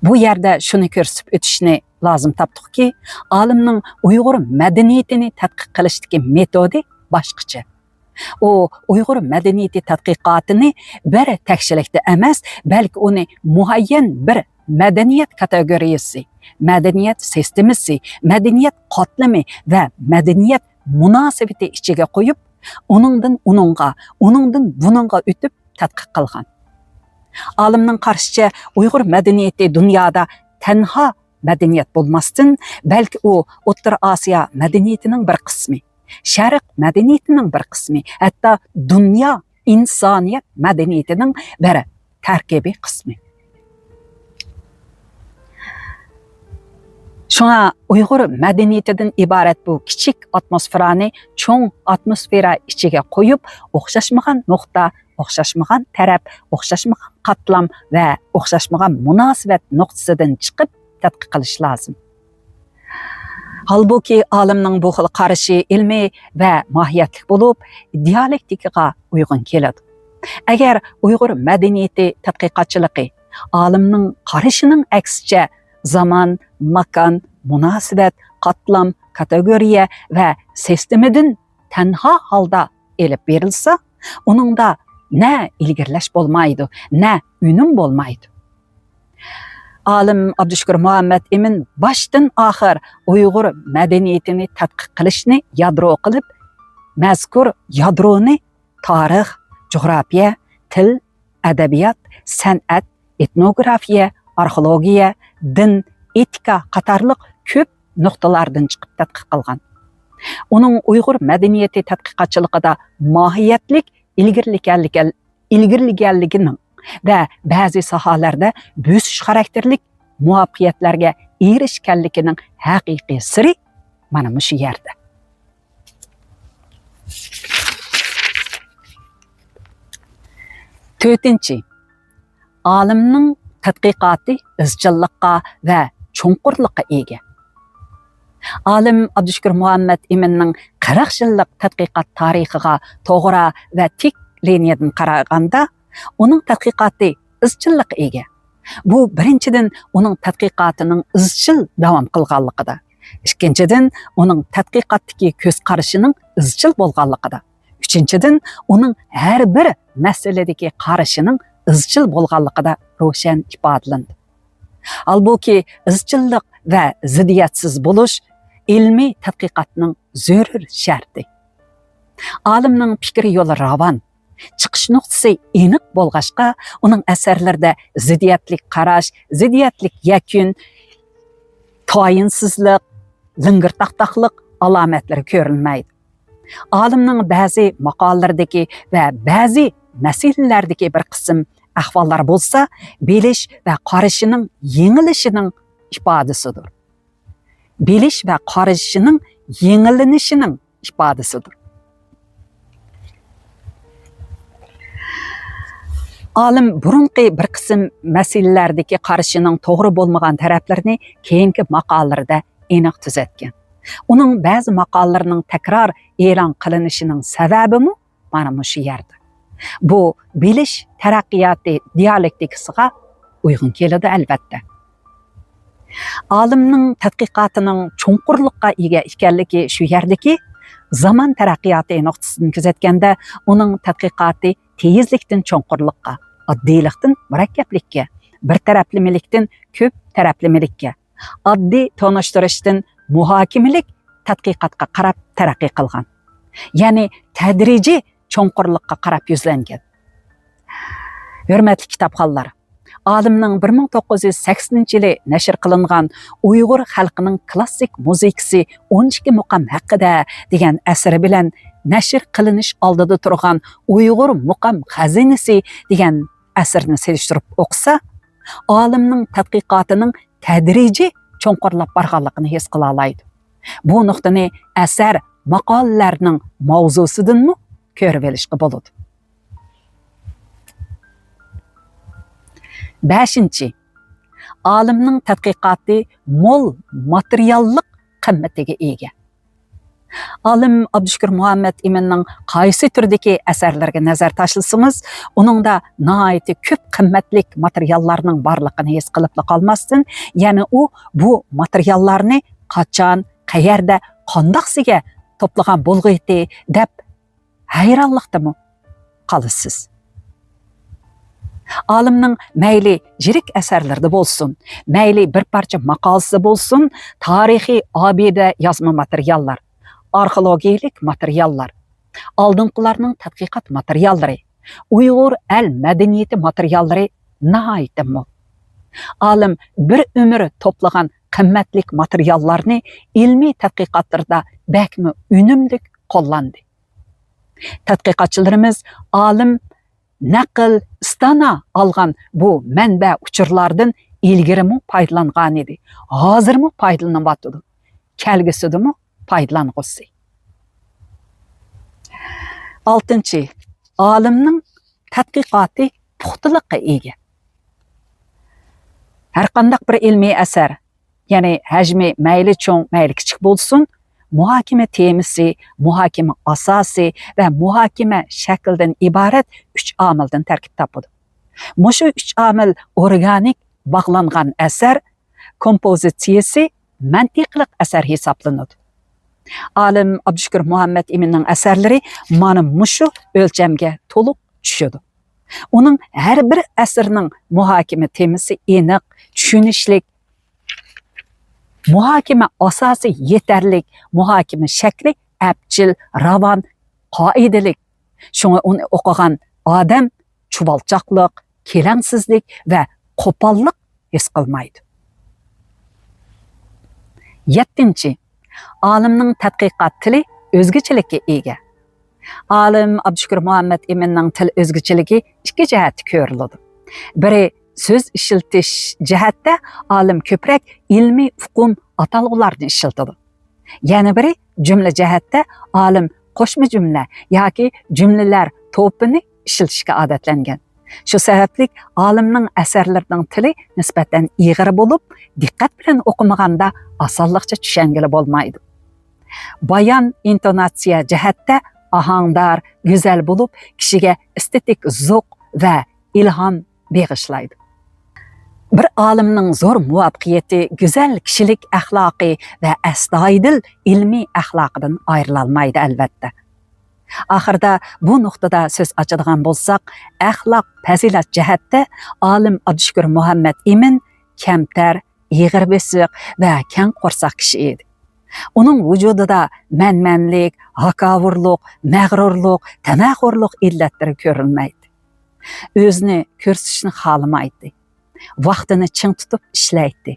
بۇ يەردە شۇنى كۆرسىتىپ ئۆتۈشنى لازىم تاپتۇقكى، ئالىمنىڭ ئۇيغۇر مەدەنىيىتىنى تەتقىق قىلىشتىكى مېتودى باشقىچە. ئۇ ئۇيغۇر مەدەنىيىتى تەتقىقاتىنى بىر تەكشىلىكتە ئەمەس، بەلكى ئۇنى مۇئەييەن بىر مەدەنىيەت كاتېگورىيىسى، مەدەنىيەت سىستېمىسى، مەدەنىيەت قاتلىمى ۋە مەدەنىيەت مۇناسىۋىتى ئىچىگە قويۇپ، ئۇنىڭدىن ئۇنىڭغا، ئۇنىڭدىن بۇنىڭغا ئۆتۈپ تەتقىق قىلغان. ئالىمنىڭ قارىشىچە، ئۇيغۇر مەدەنىيىتى دۇنيادا تەنھا مەدەنىيەت بولماستىن، بەلكى ئۇ ئوتتۇرا ئاسىيا مەدەنىيىتىنىڭ بىر قىسمى، شەرق مەدەنىيىتىنىڭ بىر قىسمى، ھەتتا دۇنيا ئىنسانىيەت مەدەنىيىتىنىڭ بىر تەركىبىي قىسمى. شۇڭا ئۇيغۇر مەدەنىيىتىدىن ئىبارەت بۇ كىچىك ئاتموسفېرانى چوڭ ئاتموسفېرا ئىچىگە قويۇپ، ئوخشاشمىغان نۇقتا، ئوخشاشمىغان تەرەپ، ئوخشاشمىغان قاتلام ۋە ئوخشاشمىغان مۇناسىۋەت نۇقتىسىدىن چىقىپ تەتقىق قىلىش لازىم. ھالبۇكى، ئالىمنىڭ بۇ خىل قارىشى ئىلمىي ۋە ماھىيەتلىك بولۇپ، دىيالېكتىكىغا ئۇيغۇن كېلىدۇ. ئەگەر ئۇيغۇر مەدەنىيىتى تەتقىقاتچىلىقى ئالىمنىڭ قارىشىنىڭ ئەكسىچە زامان، ماكان، مۇناسىۋەت، قاتلام، كاتېگورىيە ۋە سىستېمىدىن تەنھا ھالدا ئېلىپ بېرىلسا، ئۇنىڭدا نە ئىلگىرىلەش بولمايدۇ، نە ئۈنۈم بولمايدۇ. ئالىم ئابدۇشۈكۈر مۇھەممەت ئىمىن باشتىن ئاخىر ئۇيغۇر مەدەنىيىتىنى تەتقىق قىلىشنى يادرو قىلىپ، مەزكۇر يادرونى تارىخ، جۇغراپىيە، تىل، ئەدەبىيات، سەنئەت، ئېتنوگرافىيە، ئارخېئولوگىيە، دىن، ئېتىكا قاتارلىق كۆپ نۇقتىلاردىن چىقىپ تەتقىق قىلغان. ئۇنىڭ ئۇيغۇر مەدەنىيىتى تەتقىقاتچىلىقىدا ماھىيەتلىك ئىلگىرىلىگەنلىكى، ئىلگىرىلىگەنلىكىنىڭ ۋە بەزى ساھەلەردە بۆسۈش خاراكتېرلىك مۇۋەپپەقىيەتلەرگە ئېرىشكەنلىكىنىڭ ھەقىقىي سىرى مانا مۇشۇ يەردە. تۆتىنچى، ئالىمنىڭ تەتقىقاتى ئىزچىللىققا ۋە چوڭقۇرلۇققا ئىگە. ئالىم ئابدۇشۈكۈر مۇھەممەت ئىمىننىڭ قىرىق يىللىق تەتقىقات تارىخىغا توغرا ۋە تىك لىنىيەدىن قارىغاندا، ئۇنىڭ تەتقىقاتى ئىزچىللىققا ئىگە. بۇ، بىرىنچىدىن، ئۇنىڭ تەتقىقاتىنىڭ ئىزچىل داۋام قىلغانلىقىدا. ئىككىنچىدىن، ئۇنىڭ تەتقىقاتتىكى كۆز قارىشىنىڭ ئىزچىل بولغانلىقىدا. ئۈچىنچىدىن، ئۇنىڭ ھەر بىر مەسىلىدىكى قارىشىنىڭ ئىزچىل بولغانلىقىدا روشەن ئىپادىلىنىدۇ. ھالبۇكى، ئىزچىللىق ۋە زىددىيەتسىز بولۇش ئىلمىي تەتقىقاتنىڭ زۆرۈر شەرتى. ئالىمنىڭ پىكىر يولى راۋان، چىقىش نۇقتىسى ئېنىق بولغاچقا، ئۇنىڭ ئەسەرلىرىدە زىددىيەتلىك قاراش، زىددىيەتلىك يەكۈن، تايىنسىزلىق، لىڭگىرتاقتاقلىق ئالامەتلىرى كۆرۈلمەيدۇ. ئالىمنىڭ بەزى ماقالىلىرىدىكى ۋە بەزى مەسىلىلەردىكى بىر قىسىم ئەھۋاللار بولسا، بىلىش ۋە قارىشىنىڭ يېڭىلىشىنىڭ ئىپادىسىدۇر. بىلىش ۋە قارىشىنىڭ يېڭىلىنىشىنىڭ ئىپادىسىدۇر. ئالىم بۇرۇنقى بىر قىسىم مەسىلىلەردىكى قارىشىنىڭ توغرا بولمىغان تەرەپلىرىنى كېيىنكى ماقالىلىرىدە ئېنىق تۈزەتكەن. ئۇنىڭ بەزى ماقالىلىرىنىڭ تەكرار ئېلان قىلىنىشىنىڭ سەۋەبىمۇ مانا مۇشۇ يەردە. بۇ بىلىش تەرەققىياتى دىيالېكتىكىسىغا ئۇيغۇن كېلىدۇ، ئەلۋەتتە. ئالىمنىڭ تەتقىقاتىنىڭ چوڭقۇرلۇققا ئىگە ئىكەنلىكى شۇ يەردىكى، زامان تەرەققىياتى نۇقتىسىدىن كۆزەتكەندە، ئۇنىڭ تەتقىقاتى تېيىزلىكتىن چوڭقۇرلۇققا، ئاددىيلىقتىن مۇرەككەپلىككە، بىر تەرەپلىمىلىكتىن كۆپ تەرەپلىمىلىككە، ئاددىي تونۇشتۇرۇشتىن مۇھاكىمىلىك تەتقىقاتقا قاراپ تەرەققىي قىلغان. يەنى تەدرىجىي چوڭقۇرلۇققا قاراپ يۈزلەنگەن. ھۆرمەتلىك كىتابخانلار! ئالىمنىڭ بىر مىڭ توققۇز يۈز سەكسىنىنچى يىلى نەشر قىلىنغان ئۇيغۇر خەلقىنىڭ كلاسسىك مۇزىكىسى ئون ئىككى مۇقام ھەققىدە دېگەن ئەسىرى بىلەن نەشر قىلىنىش ئالدىدا تۇرغان ئۇيغۇر مۇقام خەزىنىسى دېگەن ئەسىرىنى سېلىشتۇرۇپ ئوقۇسا، ئالىمنىڭ تەتقىقاتىنىڭ تەدرىجىي چوڭقۇرلاپ بارغانلىقىنى ھېس قىلالايدۇ. بۇ نۇقتىنى ئەسەر ماقالىلەرنىڭ ماۋزۇسىدىنمۇ كۆرۈۋېلىشقا بولىدۇ. بەشىنچى، ئالىمنىڭ تەتقىقاتى مول ماتېرىياللىق قىممىتىگە ئىگە. ئالىم ئابدۇشۈكۈر مۇھەممەت ئىمىننىڭ قايسى تۈردىكى ئەسەرلىرىگە نەزەر تاشلىسىڭىز، ئۇنىڭدا ناھايىتى كۆپ قىممەتلىك ماتېرىياللارنىڭ بارلىقىنى ھېس قىلىپلا قالماستىن، يەنە ئۇ بۇ ماتېرىياللارنى قاچان، قەيەردە، قانداقسىگە توپلىغان بولغىيتى دەپ ھەيرانلىقتىمۇ قالىسىز. ئالىمنىڭ مەيلى يىرىك ئەسەرلىرىدە بولسۇن، مەيلى بىر پارچە ماقالىسىدە بولسۇن، تارىخىي ئابىدە يازما ماتېرىياللار، ئارخېئولوگىيەلىك ماتېرىياللار، ئالدىنقىلارنىڭ تەتقىقات ماتېرىياللىرى، ئۇيغۇر ئەل مەدەنىيىتى ماتېرىياللىرى ناھايىتى مول. ئالىم بىر ئۆمۈر توپلىغان قىممەتلىك ماتېرىياللارنى ئىلمىي تەتقىقاتلىرىدا بەكمۇ ئۈنۈملۈك قوللاندى. تەتقىقاتچىلىرىمىز ئالىم نەقىل، ئىستانا ئالغان بۇ مەنبە ئۇچۇرلاردىن ئىلگىرىمۇ پايدىلانغانىدى، ھازىرمۇ پايدىلىنىۋاتىدۇ، كەلگۈسىدىمۇ پايدىلانغۇسى. ئالتىنچى، ئالىمنىڭ تەتقىقاتى پۇختىلىققا ئىگە. ھەرقانداق بىر ئىلمىي ئەسەر، يەنى ھەجمى مەيلى چوڭ، مەيلى كىچىك بولسۇن، مۇھاكىمە تېمىسى، مۇھاكىمە ئاساسى ۋە مۇھاكىمە شەكلىدىن ئىبارەت ئۈچ ئامىلدىن تەركىب تاپىدۇ. مۇشۇ ئۈچ ئامىل ئورگانىك باغلانغان ئەسەر كومپوزىتسىيىسى مەنتىقلىق ئەسەر ھېسابلىنىدۇ. ئالىم ئابدۇشۈكۈر مۇھەممەت ئىمىننىڭ ئەسەرلىرى مانا مۇشۇ ئۆلچەمگە تولۇق چۈشىدۇ. ئۇنىڭ ھەر بىر ئەسىرىنىڭ مۇھاكىمە تېمىسى ئېنىق، چۈشىنىشلىك، مۇھاكىمە ئاساسى يېتەرلىك، مۇھاكىمە شەكلى ئەپچىل، راۋان، قائىدىلىك. شۇڭا ئۇنى ئوقۇغان ئادەم چۇۋالچاقلىق، كېلەڭسىزلىك ۋە قوپاللىق ھېس قىلمايدۇ. يەتتىنچى، ئالىمنىڭ تەتقىقات تىلى ئۆزگىچىلىككە ئىگە. ئالىم ئابدۇشۈكۈر مۇھەممەت ئىمىننىڭ تىل ئۆزگىچىلىكى ئىككى جەھەتتە كۆرۈلىدۇ. بىرى، سۆز ئىشلىتىش جەھەتتە ئالىم كۆپرەك ئىلمىي ئۇقۇم، ئاتالغۇلارنى ئىشلىتىدۇ. يەنە بىرى، جۈملە جەھەتتە ئالىم قوشما جۈملە ياكى جۈملىلەر توپىنى ئىشلىتىشكە ئادەتلەنگەن. شۇ سەۋەبلىك ئالىمنىڭ ئەسەرلىرىنىڭ تىلى نىسبەتەن ئېغىر بولۇپ، دىققەت بىلەن ئوقۇمىغاندا ئاسانلىقچە چۈشەنگىلى بولمايدۇ. بايان، ئىنتوناتسىيە جەھەتتە ئاھاڭدار، گۈزەل بولۇپ، كىشىگە ئېستېتىك زوق ۋە ئىلھام بېغىشلايدۇ. بىر ئالىمنىڭ زور مۇۋەپپەقىيىتى گۈزەل كىشىلىك ئەخلاقى ۋە ئەستايىدىل ئىلمىي ئەخلاقىدىن ئايرىلالمايدۇ، ئەلۋەتتە. ئاخىرىدا بۇ نۇقتىدا سۆز ئاچىدىغان بولساق، ئەخلاق پەزىلەت جەھەتتە ئالىم ئابدۇشۈكۈر مۇھەممەت ئىمىن كەمتەر، ئېغىر بېسىق ۋە كەڭ قورساق كىشى ئىدى. ئۇنىڭ ۋۇجۇدىدا مەنمەنلىك، ھاكاۋۇرلۇق، مەغرۇرلۇق، تەمەخورلۇق ئىللەتلىرى كۆرۈلمەيتتى. ئۆزىنى كۆرسىتىشنى خالىمايتتى. ۋاقتىنى چىڭ تۇتۇپ ئىشلەيتتى.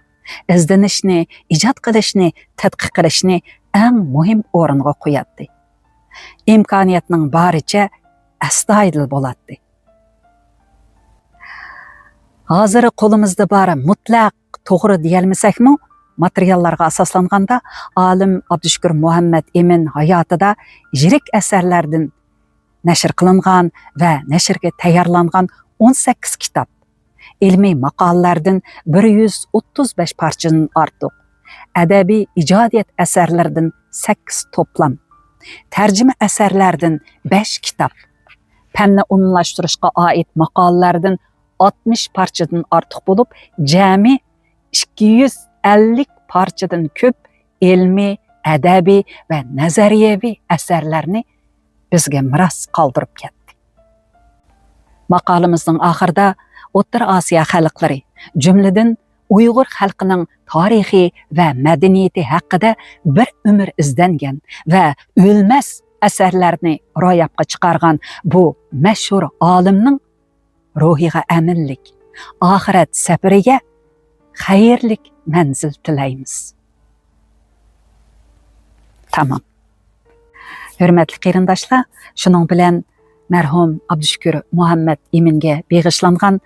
ئىزدىنىشنى، ئىجاد قىلىشنى، تەتقىق قىلىشنى ئەڭ مۇھىم ئورۇنغا قوياتتى. ئىمكانىيەتنىڭ بارىچە ئەستايىدىل بولاتتى. ھازىر قولىمىزدا بار مۇتلەق توغرا دېيەلمىسەكمۇ، ماتېرىياللارغا ئاساسلانغاندا، ئالىم ئابدۇشۈكۈر مۇھەممەت ئىمىن ھاياتىدا يىرىك ئەسەرلەردىن نەشر قىلىنغان ۋە نەشرگە تەييارلانغان ئون سەككىز كىتاب، ئىلمىي ماقالىلەردىن بىر يۈز ئوتتۇز بەش پارچىدىن ئارتۇق، ئەدەبىي ئىجادىيەت ئەسەرلىرىدىن سەككىز توپلام، تەرجىمە ئەسەرلەردىن بەش كىتاب، پەننى ئومۇملاشتۇرۇشقا ئائىت ماقالىلەردىن ئاتمىش پارچىدىن ئارتۇق بولۇپ، جەمئىي ئىككى يۈز ئەللىك پارچىدىن كۆپ ئىلمىي، ئەدەبىي ۋە نەزەرىيەۋى ئەسەرلەرنى بىزگە مىراس قالدۇرۇپ كەتتى. ماقالىمىزنىڭ ئاخىرىدا ئوتتۇرا ئاسىيا خەلقلىرى، جۈملىدىن ئۇيغۇر خەلقىنىڭ تارىخى ۋە مەدەنىيىتى ھەققىدە بىر ئۆمۈر ئىزدەنگەن ۋە ئۆلمەس ئەسەرلەرنى روياپقا چىقارغان بۇ مەشھۇر ئالىمنىڭ روھىغا ئەمىنلىك، ئاخىرەت سەپىرىگە خەيرلىك مەنزىل تىلەيمىز. تامام. ھۆرمەتلىك قېرىنداشلار، شۇنىڭ بىلەن مەرھۇم ئابدۇشۈكۈر مۇھەممەت ئىمىنگە بېغىشلانغان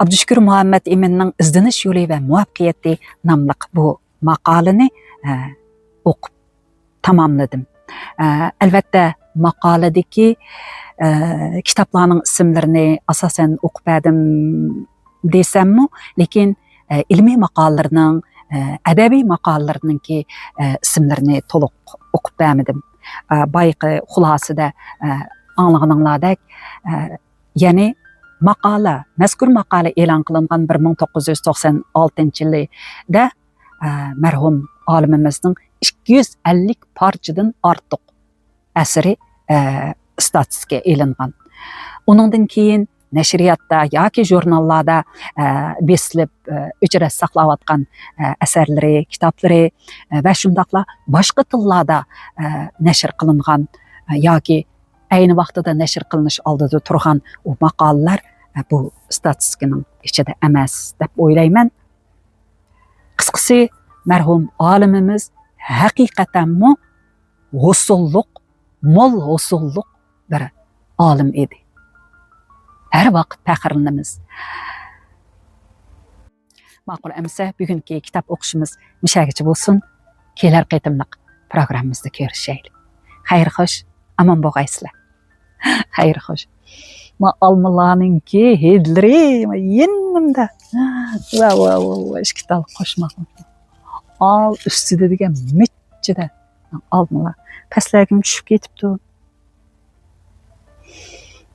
ئابدۇشۈكۈر مۇھەممەت ئىمىننىڭ ئىزدىنىش يولى ۋە مۇۋەپپەقىيىتى ناملىق بۇ ماقالىنى، ئە، ئوقۇپ تاماملىدىم. ئە، ئەلۋەتتە، ماقالىدىكى، ئە، كىتابلارنىڭ ئىسىملىرىنى ئاساسەن ئوقۇپ بەردىم دېسەممۇ، لېكىن، ئە، ئىلمىي ماقالىلىرىنىڭ، ئە، ئەدەبىي ماقالىلىرىنىڭكى، ئە، ئىسىملىرىنى تولۇق ئوقۇپ بەرمىدىم. ئە، بايىقى خۇلاسىدە، ئە، ئاڭلىغىنىڭلاردەك، ئە، يەنى ماقالە، مەزكۇر ماقالە ئېلان قىلىنغان بىر مىڭ توققۇز يۈز توقسان ئالتىنچى يىلىدا، ئە، مەرھۇم ئالىمىمىزنىڭ ئىككى يۈز ئەللىك پارچىدىن ئارتۇق ئەسىرى، ئە، ئىستاتىستىكىگە ئېلىنغان. ئۇنىڭدىن كېيىن نەشرىياتتا ياكى ژۇرناللاردا، ئە، بېسىلىپ، ئە، ئۆچرەت ساقلاۋاتقان، ئە، ئەسەرلىرى، كىتابلىرى، ئە، ۋە شۇنداقلا باشقا تىللاردا، ئە، نەشر قىلىنغان، ئە، ياكى ئەينى ۋاقتىدا نەشر قىلىنىش ئالدىدا تۇرغان ئۇ ماقالىلەر، ئە، بۇ ئىستاتىستىكىنىڭ ئىچىدە ئەمەس دەپ ئويلايمەن. قىسقىسى، مەرھۇم ئالىمىمىز ھەقىقەتەنمۇ ھوسۇللۇق، مول ھوسۇللۇق بىر ئالىم ئىدى. ھەر ۋاقىت پەخىرلىنىمىز. ماقۇل ئەمىسە، بۈگۈنكى كىتاب ئوقۇشىمىز مۇشەگىچە بولسۇن. كېلەر قېتىملىق پروگراممىمىزدا كۆرۈشەيلى. خەير خوش، ئامان بولغايسىلەر. خەير خوش. ما ئالمىلارنىڭكى ھىدلىرى يېنىمدا. ۋا، ۋا، ۋا، ۋا، ئىككى تال قوشماق. ئال ئۈستىدە دېگەن مىچچىدە ئالمىلار. پەسلەرگىمۇ چۈشۈپ كېتىپتۇ.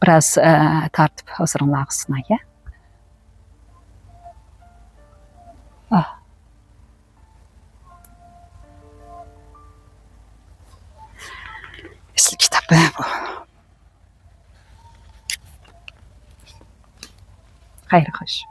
بىراز، ئە، تارتىپ ھۇزۇرۇڭلارغا سۇناي، يا. ئاھ. ئەسلى كىتاب بۇ. خەير خوش.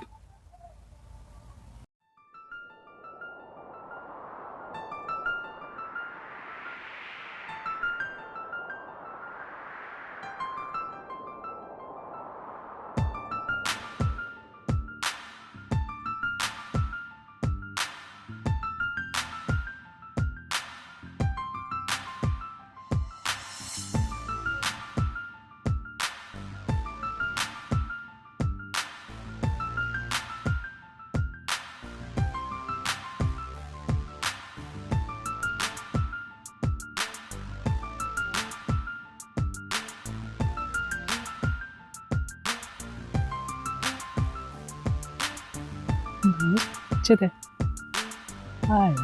چىدە. ھاي.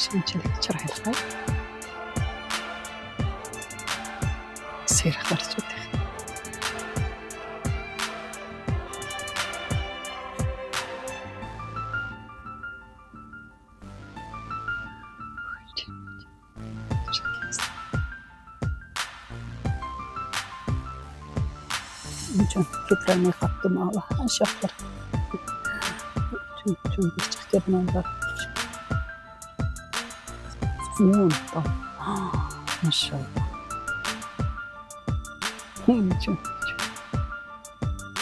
شۇنچىلىك چىرايلىق. سېرىقلار چوتى. ئۇنچە كۆتۈرەلمەي قاپتۇ ماۋۇ ئاشاقلار. چۈن، چۈن بىر چىقىپ كەتمەڭلار. ماشاءاللا. ئۇنچە.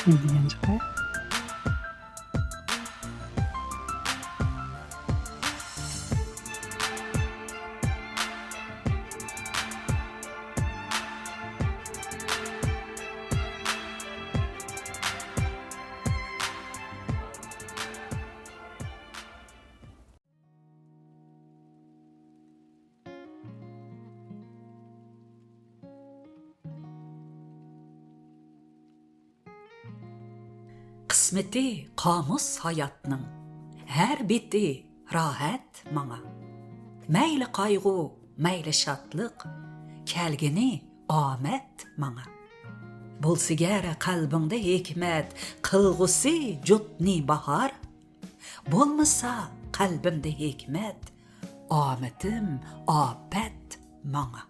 نېمە دېگەن چىقاي؟ قىسمىتى قامۇس ھاياتنىڭ، ھەر بېتى راھەت ماڭا. مەيلى قايغۇ، مەيلى شادلىق، كەلگىنى ئامەت ماڭا. بولسىگەر قەلبىڭدە ھېكمەت، قىلغۇسى جۇتنى باھار. بولمىسا قەلبىمدە ھېكمەت، ئامىتىم ئاپەت ماڭا.